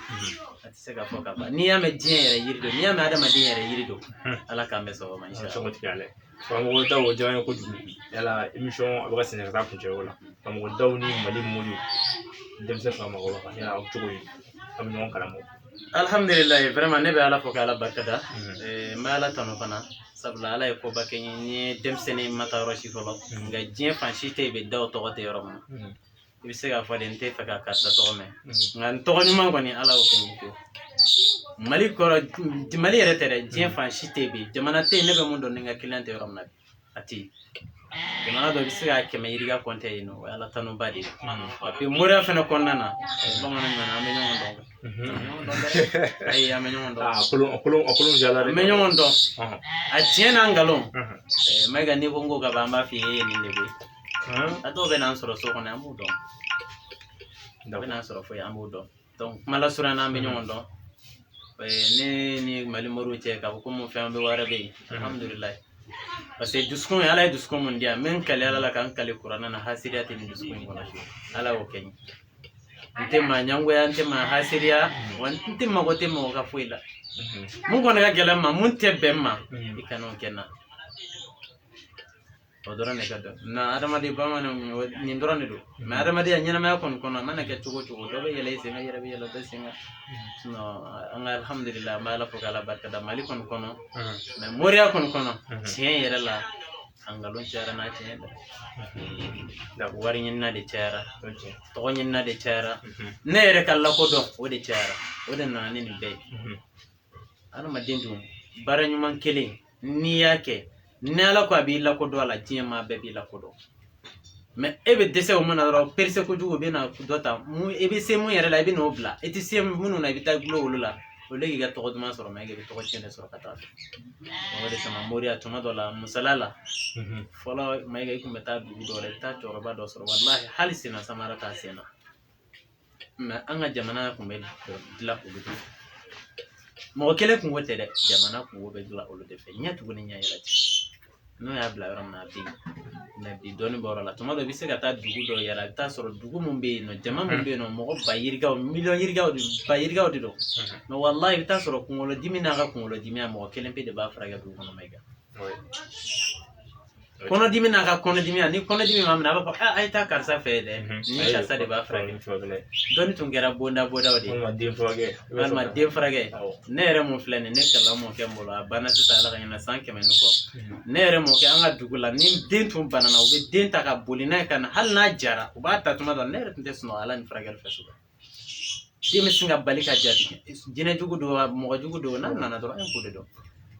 a tɛ se ka fɔ ka ban. N'i y'a mɛn diɲɛ yɛrɛ yiri don, n'i y'a mɛn adamaden yɛrɛ yiri don, Ala k'an bɛ sababu ma, inshallah. Sɔngɔ tigɛ alɛ. Karamɔgɔ daw, o diyara n ye kojugu. Yala émission a bɛ ka sɛnɛ ka taa kuncɛyɔrɔ la. Karamɔgɔ daw ni Mali moriw. Denmisɛn fila mɔgɔw ka yala aw cogo ye, aw bɛ ɲɔgɔn kalama? Alhamdulilayi, vraiment ne bɛ Ala fo k'Ala barika da. N bɛ Ala tanu fana, sabula Ala ye koba kɛ n ye. N ye denmisɛnnin ma taa yɔrɔ si fɔlɔ, nka diɲɛ fan si tɛ yen bɛ da o tɔgɔ tɛ yɔrɔ min na. I bɛ se k'a fɔ de n tɛ fɛ ka karisa tɔgɔ mɛn, nka n tɔgɔ ɲuman kɔni, Ala y'o kɛ n ye pewu. Mali kɔrɔ, Mali yɛrɛ tɛ dɛ, diɲɛ fan si tɛ yen bi, jamana tɛ yen ne bɛ mun dɔn ni n ka client tɛ yɔrɔ min na bi, a tɛ yen. Jamana dɔ bɛ se ka 100 yirika kɔntɛ yen nɔ, o ye Ala tanuba de ye. Wa puis moriya fɛnɛ kɔnɔna na, bamanan ɲuman, an bɛ ɲɔgɔn dɔn, an bɛ ɲɔgɔn dɔn dɛ. Ayi, an bɛ ɲɔgɔn dɔn. A kolon, a kolon, a kolon jala dɛ. An bɛ ɲɔgɔn dɔn, a tiɲɛ n'a nkalon. Mayiga, n'i ko n ko ka ban, an b'a f'i ye, e ye nin de koyi. A dɔw bɛ n'an sɔrɔ so kɔnɔ, an b'u dɔn. A bɛ n'an sɔrɔ foyi, an b'u dɔn. Donc kuma lasurunya na, an bɛ ɲɔgɔn dɔn. Ne ni Mali moriw cɛ, k'a fɔ ko mun fɛn bɛ wɛrɛ bɛ yen, alhamdulilayi, parce que dusukun, Ala ye dusukun mun di yan, n bɛ n kali Ala la ka n kali kuranɛ na, hasidiya tɛ nin dusukun in kɔnɔ fiyewu. Ala y'o kɛ n ye. N tɛ maa ɲangoya, n tɛ maa hasidiya, wa n tɛ mago tɛ mɔgɔ ka foyi la. Mun kɔni ka gɛlɛn n ma, mun tɛ bɛn n ma, i kan'o kɛ n na, o dɔrɔn de ka dɔn na. Adamaden bamananw, nin dɔrɔn de don. Mais adamadenya ɲɛnamaya kɔni kɔnɔ, a mana kɛ cogo o cogo, dɔ bɛ yɛlɛ i sen kan, i yɛrɛ bɛ yɛlɛ dɔ sen kan. Sinon an ka alhamdulilah, an bɛ Ala fo k'Ala barika da Mali kɔni kɔnɔ. Mais moriya kɔni kɔnɔ, tiɲɛ yɛrɛ la, a nkalon cayara n'a tiɲɛ dɛ. Wari ɲinina de cayara, tɔgɔ ɲinina de cayara, ne yɛrɛ ka lakodɔn o de cayara, o de nana ni nin bɛɛ ye. Adamaden dun, baara ɲuman kelen n'i y'a kɛ, ni Ala ko a b'i lakodɔn a la, diɲɛ maa bɛɛ b'i lakodɔn. Mais e bɛ dɛsɛ o mun na dɔrɔn, perese kojugu bɛ na dɔ ta mun, i bɛ se mun yɛrɛ la, i bɛ n'o bila, i tɛ se minnu na, i bɛ taa gulon olu la, o k'i ka tɔgɔ duman sɔrɔ, mais e bɛ tɔgɔ tiɲɛ de sɔrɔ ka taa fɛ. O de kama moriya tuma dɔ la, musala la, fɔlɔ Mayiga, i tun bɛ taa dugu dɔ la, i bɛ taa cɛkɔrɔba dɔ sɔrɔ, walahi hali senna samara t'a sen na. Mais an ka jamana tun bɛ dilan olu de fɛ. Mɔgɔ kelen kungo tɛ dɛ, jamana kungo bɛ dilan olu de fɛ. Ɲɛ tugun ni ɲɛ yɛlɛ cɛ, n'o y'a bila yɔrɔ min na, a bɛ yen. Mais bi dɔɔnin bɔra la, tuma dɔ i bɛ se ka taa dugu dɔ yɛrɛ, i bɛ taa sɔrɔ dugu mun bɛ yen nɔ, jama mun bɛ yen nɔ, mɔgɔ ba yirikaw, miliyɔn yirikaw de, ba yirikaw de don. Mais walahi, i bɛ taa sɔrɔ kunkolodimi n'a ka kunkolodimi, a mɔgɔ kelen pe de b'a furakɛ dugu kɔnɔ. Mayiga, kɔnɔdimi n'a ka kɔnɔdimi, ni kɔnɔdimi ma minɛ, a b'a fɔ a ye taa karisa fɛ dɛ, ni karisa de b'a furakɛ. Dɔnni tun kɛra bonda bondaw de ye, walima den furakɛ. Walima den furakɛ. Ne yɛrɛ mun filɛ nin, ne kalan mɔkɛ n bolo, a banna sisan, Ala ka ɲinɛ san 100 ni kɔ. Ne yɛrɛ mɔkɛ, an ka dugu la, ni den tun banana, u bɛ den ta ka boli n'a ye ka na, hali n'a jara, u b'a ta. Tuma dɔ ne yɛrɛ tun tɛ sunɔgɔ Ala ni furakɛli fɛ. So den bɛ sin ka bali ka jaabi, jinɛ jugu don wa, mɔgɔ jugu don, n'a nana dɔrɔn, e k'o de dɔn.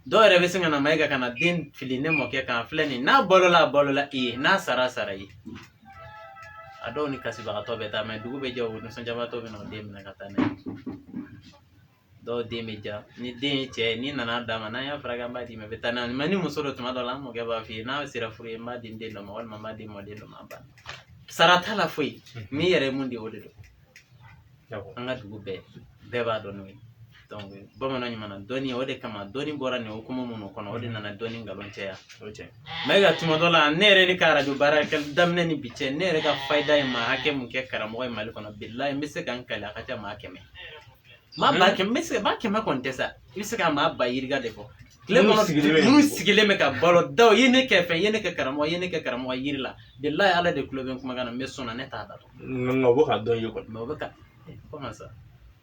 Dɔw yɛrɛ bɛ sin ka na Mayiga ka na den fili ne mɔkɛ kan, filɛ nin, n'a balola, a balola i ye, n'a sara, a sara i ye. A dɔw ni kasibagatɔ bɛ taa, mais dugu bɛ jɛ, o nisɔndiyabagatɔ bɛ na o den minɛ ka taa n'a ye. Dɔw den bɛ ja, ni den ye cɛ ye, n'i nana d'a ma, n'an y'a furakɛ, an b'a d'i ma, i bɛ taa n'a ye. Mais ni muso don, tuma dɔ la an mɔkɛ b'a f'i ye, n'a sera furu ye, n b'a di n den dɔ ma, walima n b'a di mɔden dɔ ma, a banna, sara t'a la foyi. N'i yɛrɛ ye mun di, o de don. An ka dugu bɛɛ, bɛɛ b'a dɔn n'o ye. Donc bamanan ɲuman na, dɔnni, o de kama dɔnni bɔra nin hukumu minnu kɔnɔ, o de nana dɔnni nkalon caya. Mais ka tuma dɔ la, ne yɛrɛ ni ka arajo baara kɛ daminɛ ni bi cɛ, ne yɛrɛ ka fayida ye maa hakɛ mun kɛ karamɔgɔ ye Mali kɔnɔ, bilahi, n bɛ se ka n kali, a ka ca maa 100, maa 100,000, n bɛ se maa 100 kɔni tɛ sa, i bɛ se ka maa ba yirika de fɔ tile kɔnɔ, minnu sigilen bɛ ka balo daw i ye, ne kɛ fɛn i ye, ne kɛ karamɔgɔ i ye, ne kɛ karamɔgɔ yiri la. Bilahi, Ala de tulo bɛ n kumakan na, n bɛ sɔn na, ne t'a da dɔn. Nka u bɛ ka dɔn ye kɔni. Mais o bɛ ka comment ça,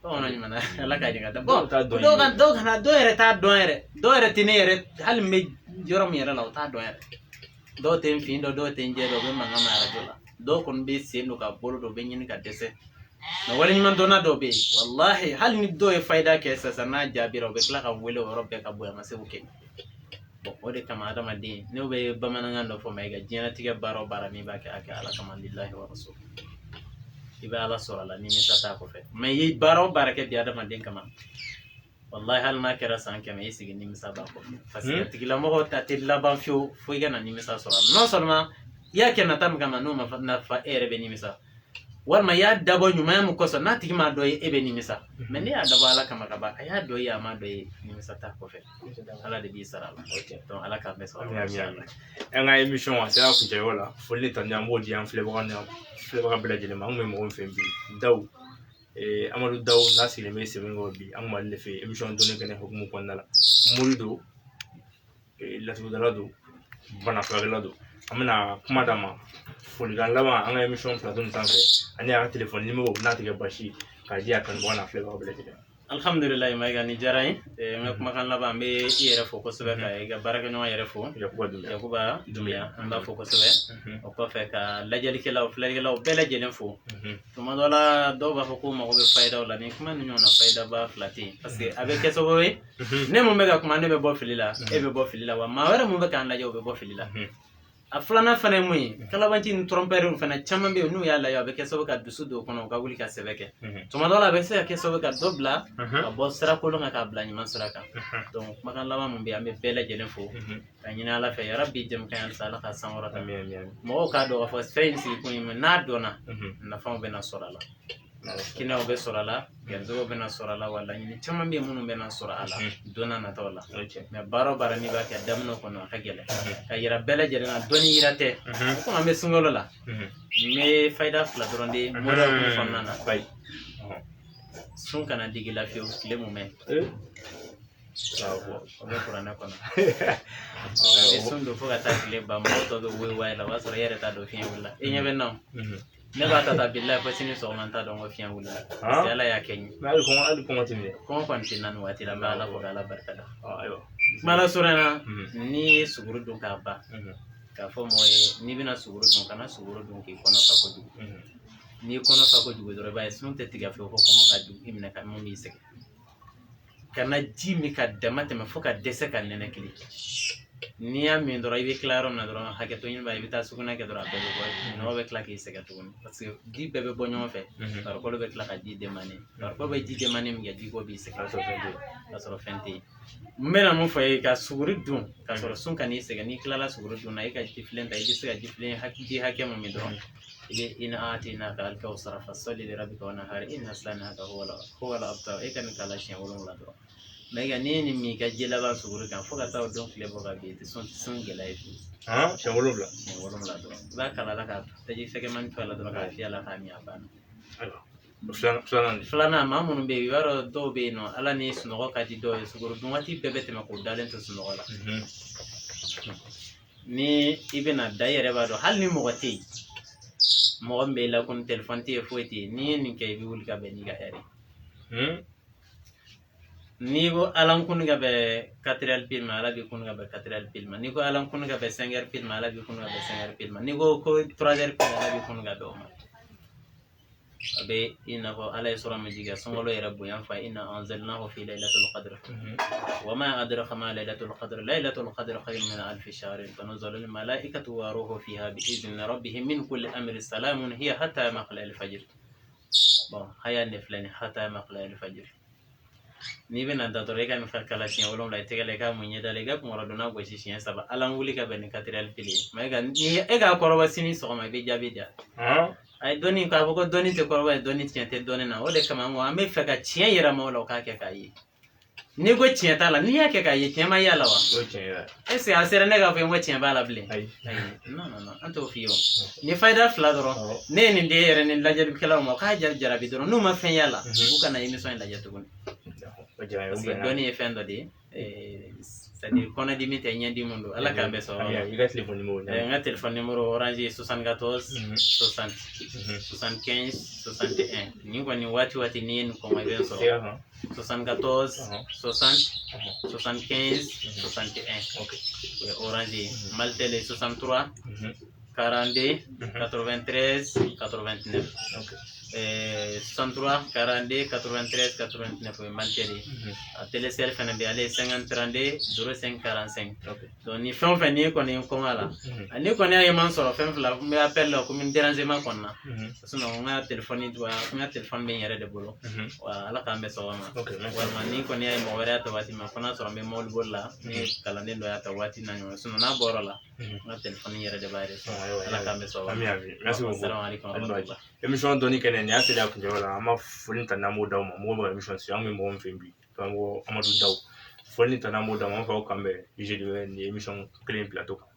bamanan ɲuman na, Ala k'a ɲɛ ka da. Bon, dɔw ka dɔw kana, dɔw yɛrɛ t'a dɔn yɛrɛ, dɔw yɛrɛ tɛ ne yɛrɛ, hali n bɛ yɔrɔ min yɛrɛ la, o t'a dɔn yɛrɛ. Dɔw tɛ n fin dɔn, dɔw tɛ n jɛ dɔn, u bɛ mankan mɛn arajo la. Dɔw kɔni bɛ sen don ka bolo don, u bɛ ɲini ka dɛsɛ. Mais waleɲuman dɔnna dɔw bɛ yen, walahi, hali ni dɔw ye fayida kɛ sisan, n'a jaabira, u bɛ tila ka wele o yɔrɔ bɛɛ ka bonya ma se k'o kɛ. Bon, o de kama adamaden, n'o bɛ bamanankan dɔ fɔ ma, i ka diɲɛlatigɛ baara o baara n'i b'a kɛ, a kɛ Ala kama, lillahi wa rasul, i bɛ Ala sɔrɔ a la, nimisa t'a kɔfɛ. Mais i ye baara o baara kɛ bi adamaden kama, wallahi, hali n'a kɛra san 100, i sigi, nimisa b'a kɔfɛ, parce que a tigilamɔgɔ ta tɛ laban fiyewu fo i ka na nimisa sɔrɔ a la. Non seulement i y'a kɛ nata min kama, n'o ma nafa, e yɛrɛ bɛ nimisa, walima i y'a dabɔ ɲumanya min kosɔn, n'a tigi m'a dɔn ye, e bɛ nimisa. Mais ne y'a dabɔ Ala kama ka ban, a y'a dɔn i ye, a m'a dɔn ye, nimisa t'a kɔfɛ, Ala de b'i sara a la. Donc Ala k'an bɛɛ sɔrɔ. An ka émission a sera kuncɛyɔrɔ la. Foli ni tanu, an b'o di an filɛbaga ni filɛbaga bɛɛ lajɛlen ma. An kun bɛ mɔgɔ min fɛ bi, Dawu Amadu Dawu, n'a sigilen bɛ Sɛbɛnkɔrɔ bi, an kun b'ale de fɛ émission dɔnni kɛnɛ hukumu kɔnɔna la. Mori don, laturudala don, bana furakɛla don. An bɛna kuma d'a ma, folikan laban an ka émission plateau nin sanfɛ, ani a ka téléphone numéro n'a tɛ kɛ basi ye k'a di a kanubagaw n'a filɛbagaw bɛɛ lajɛlen. Alhamdulilayi, Mayiga, ni diyara n ye. N ka kumakan laban, n bɛ i yɛrɛ fo kosɛbɛ, ka i ka baarakɛɲɔgɔn yɛrɛ fo. Yakuba Dunbiya. Yakuba Dunbiya, an b'a fo kosɛbɛ. O kɔfɛ, ka lajɛlikɛlaw, filɛlikɛlaw bɛɛ lajɛlen fo. Tuma dɔ la, dɔw b'a fɔ ko mago bɛ fayidaw la. Nin kuma ni ɲɔgɔn na, fayidaba fila tɛ yen, parce que a bɛ kɛ sababu ye ne mun bɛ ka kuma, ne bɛ bɔ fili la, e bɛ bɔ fili la, wa maa wɛrɛ mun bɛ k'an lajɛ, o bɛ bɔ fili la. A filanan fana ye mun ye? Kalabanci ni trompeurw fana caman bɛ yen, n'u y'a lajɛ, a bɛ kɛ sababu ka dusu don o kɔnɔ, u ka wuli ka sɛbɛ kɛ. Tuma dɔ la, a bɛ se ka kɛ sababu ka dɔ bila ka bɔ sira kolon kan k'a bila ɲuman sira kan. Donc kumakan laban mun bɛ yen, an bɛ bɛɛ lajɛlen fo ka ɲini Ala fɛ, yarabi, jɛmukan halisa Ala ka sankɔrɔta. Mɔgɔw k'a dɔn k'a fɔ fɛn in sigikun ye mun ye. N'a dɔnna, nafaw bɛna sɔrɔ a la, kɛnɛyaw bɛ sɔrɔ a la, garizɛgɛw bɛna sɔrɔ a la, wa laɲini caman bɛ yen minnu bɛna sɔrɔ a la don n'a nataw la. Mɛ baara o baara n'i b'a kɛ daminɛ kɔnɔ, a ka gɛlɛn ka yira bɛɛ lajɛlen na. Dɔnni yira tɛ komi an bɛ sunkalo la. N bɛ fayida fila dɔrɔn de moriya hukumu kɔnɔna na. Sun kana digi la fiyewu tile mun mɛ, o bɛ kuranɛ kɔnɔ. I bɛ sun don fo ka taa tile ban, mɔgɔw tɔ bɛ woyo wayi la, o b'a sɔrɔ e yɛrɛ t'a dɔn fiɲɛ wulila. E ɲɛ bɛ n na o, ne b'a ta bilayi fo sini sɔgɔma, n t'a dɔn ko fiɲɛ wulila, parce que Ala y'a kɛ n ye. Hali kɔngɔ, hali kɔngɔ tɛ minɛ. Kɔngɔ kɔni tɛ na nin waati la, n bɛ Ala fo k'Ala barika da. Ayiwa. Kuma lasurunya na, n'i ye suguru dun k'a ban, k'a fɔ mɔgɔ ye, n'i bɛna suguru dun, kana suguru dun k'i kɔnɔ fa kojugu. N'i kɔnɔ fa kojugu dɔrɔn, i b'a ye sun tɛ tigɛ fiyewu fo kɔngɔ ka jugu i minɛ ka mun b'i sɛgɛn. Kana ji min ka dama tɛmɛ fo ka dɛsɛ ka nɛnɛkili. N'i y'a min dɔrɔn, i bɛ tila yɔrɔ min na dɔrɔn, hakɛto ɲini b'a, i bɛ taa sugunɛ kɛ dɔrɔn, a bɛɛ bɛ bɔ, nɔgɔ bɛ tila k'i sɛgɛn tuguni, parce que ji bɛɛ bɛ bɔ ɲɔgɔn fɛ. Farikolo bɛ tila ka ji demandé, farikolo bɛ ji demandé min kɛ, jiko b'i sɛgɛn k'a sɔrɔ fɛn tɛ yen. N bɛna mun fɔ ye? Ka suguri dun k'a sɔrɔ sun kan'i sɛgɛn. N'i tilala suguri dun na, i ka jifilen ta, i bɛ se ka jifilen ji hakɛ mun min dɔrɔn, i bɛ ina a'tainaka al-kawsara fasalli li rabbika wanhar inna sani'aka huwal abtar, e ka nin k'a la siɲɛ 7 dɔrɔn. Mɛ n'i ye nin min i ka ji laban suguri kan, fo ka taa o don tile bɔ ka bin, i tɛ sun gɛlɛya ye fiyewu. Siɲɛ 7. Siɲɛ 7 dɔrɔn, i b'a kala la ka taji fɛgɛmani to a la dɔrɔn, k'a fiyɛ a la k'a min, a banna. Filanan. Filanan, maa minnu bɛ yen, i b'a dɔn dɔw bɛ yen nɔ, Ala ni sunɔgɔ ka di dɔw ye, sukaro dun waati bɛɛ bɛ tɛmɛ k'o dalen to sunɔgɔ la. Ni i bɛna da, i yɛrɛ b'a dɔn, hali ni mɔgɔ tɛ yen, mɔgɔ min bɛ i la ko telefɔni tɛ yen, foyi tɛ yen, n'i ye nin kɛ, i bɛ wuli ka bɛn n'i ka ɛri. N'i ko Ala n kun ka bɛn 4 heures pile ma, Ala b'i kun ka bɛn 4 heures pile ma. N'i ko Ala n kun ka bɛn 5 heures pile ma, Ala b'i kun ka bɛn 5 heures pile ma. N'i ko ko 3 heures pile, Ala b'i kun ka bɛn o ma. A bɛ i n'a fɔ Ala ye sura min jigin, sunkalo yɛrɛ bonya fa, inna anzalnahu fi laylatul qadr wa ma adraka ma laylatul qadr, laylatul qadr khayrun min alfi shahrin, tanazzalu al malaikatu wa ruhu fiha bi izni rabbihim min kulli amrin, salamun hiya hatta matla'il fajr. Bon, haya ne filɛ nin, hatta matla'il fajr. N'i bɛna da dɔrɔn, i ka nin fɛn kala siɲɛ 7 i tɛgɛ la, i ka mun ɲɛda la, i ka kunkɔrɔdonna gosi siɲɛ 3, Ala n wuli ka bɛn ni 4 heures pile ye. Mɛ ni e k'a kɔrɔbɔ sini sɔgɔma, i bɛ jaabi di yan. A ye dɔnni k'a fɔ ko dɔnni tɛ kɔrɔbɔ ye, dɔnni tiɲɛ tɛ dɔnni na. O de kama n ko an bɛ fɛ ka tiɲɛ yɛrɛ maaw la, u k'a kɛ k'a ye. N'i ko tiɲɛ t'a la, n'i y'a kɛ k'a ye, tiɲɛ ma y'a la wa? O ye tiɲɛ ye. Est ce que a sera ne k'a fɔ n ko tiɲɛ b'a la bilen? Ayi. Non, non, non, an t'o f'i ye. O ni fayida fila dɔrɔn, ne ye nin den yɛrɛ ni lajɛlikɛlaw ma, k'a jarabi dɔrɔn, n'u ma fɛn y'a la, u kana émission in lajɛ tuguni. O diyara n ye. Parce que dɔnni ye fɛn dɔ de ye, c'est à dire kɔnɔdimi tɛ, ɲɛdimi don. Ala k'an bɛɛ sɔrɔ. I ka téléphone numéro? N ka téléphone numéro, Orange ye 74 60 75 61. Nin kɔni, waati waati n'i ye nin kɔngɔ, i bɛ n sɔrɔ. 74 60 75 61, o ye Orange ye. Malitel ye 63 42 93 89. 63 42 93 89, o ye Malitel ye. A Telecel fana bɛ yen, ale ye 50 32 05 45. Donc ni fɛn o fɛn n'i kɔni ye kɔngɔ a la, ni kɔni y'a ye man sɔrɔ, fɛn fila, n bɛ appel la komi dérangement kɔni na, sinon n ka téléphone, n ka téléphone bɛ n yɛrɛ de bolo. Wa Ala k'an bɛn sɔgɔma ma. Walima ni kɔni y'a ye mɔgɔ wɛrɛ y'a ta waati min, fo n'a sɔrɔ n bɛ mobili boli la, ni kalanden dɔ y'a ta waati na ɲɔgɔn, sinon n'a bɔra la, n ka téléphone yɛrɛ de b'a yɛrɛ sɔrɔ. Ala k'an bɛn sɔgɔma. Merci beaucoup. Assalamu alaikum wa rahmatullah. Émission dɔnni kɛnɛ, nin y'a seli a kuncɛyɔrɔ la. An b'a foli ta n'an b'o d'aw ma, mɔgɔw bɛ ka émission suivre. An bɛ mɔgɔ min fɛ bi, karamɔgɔ Amadu Daw, foli ta n'an b'o d'aw ma, an b'a fɔ k'an bɛn jeudi wɛrɛ nin émission kelen plateau kan.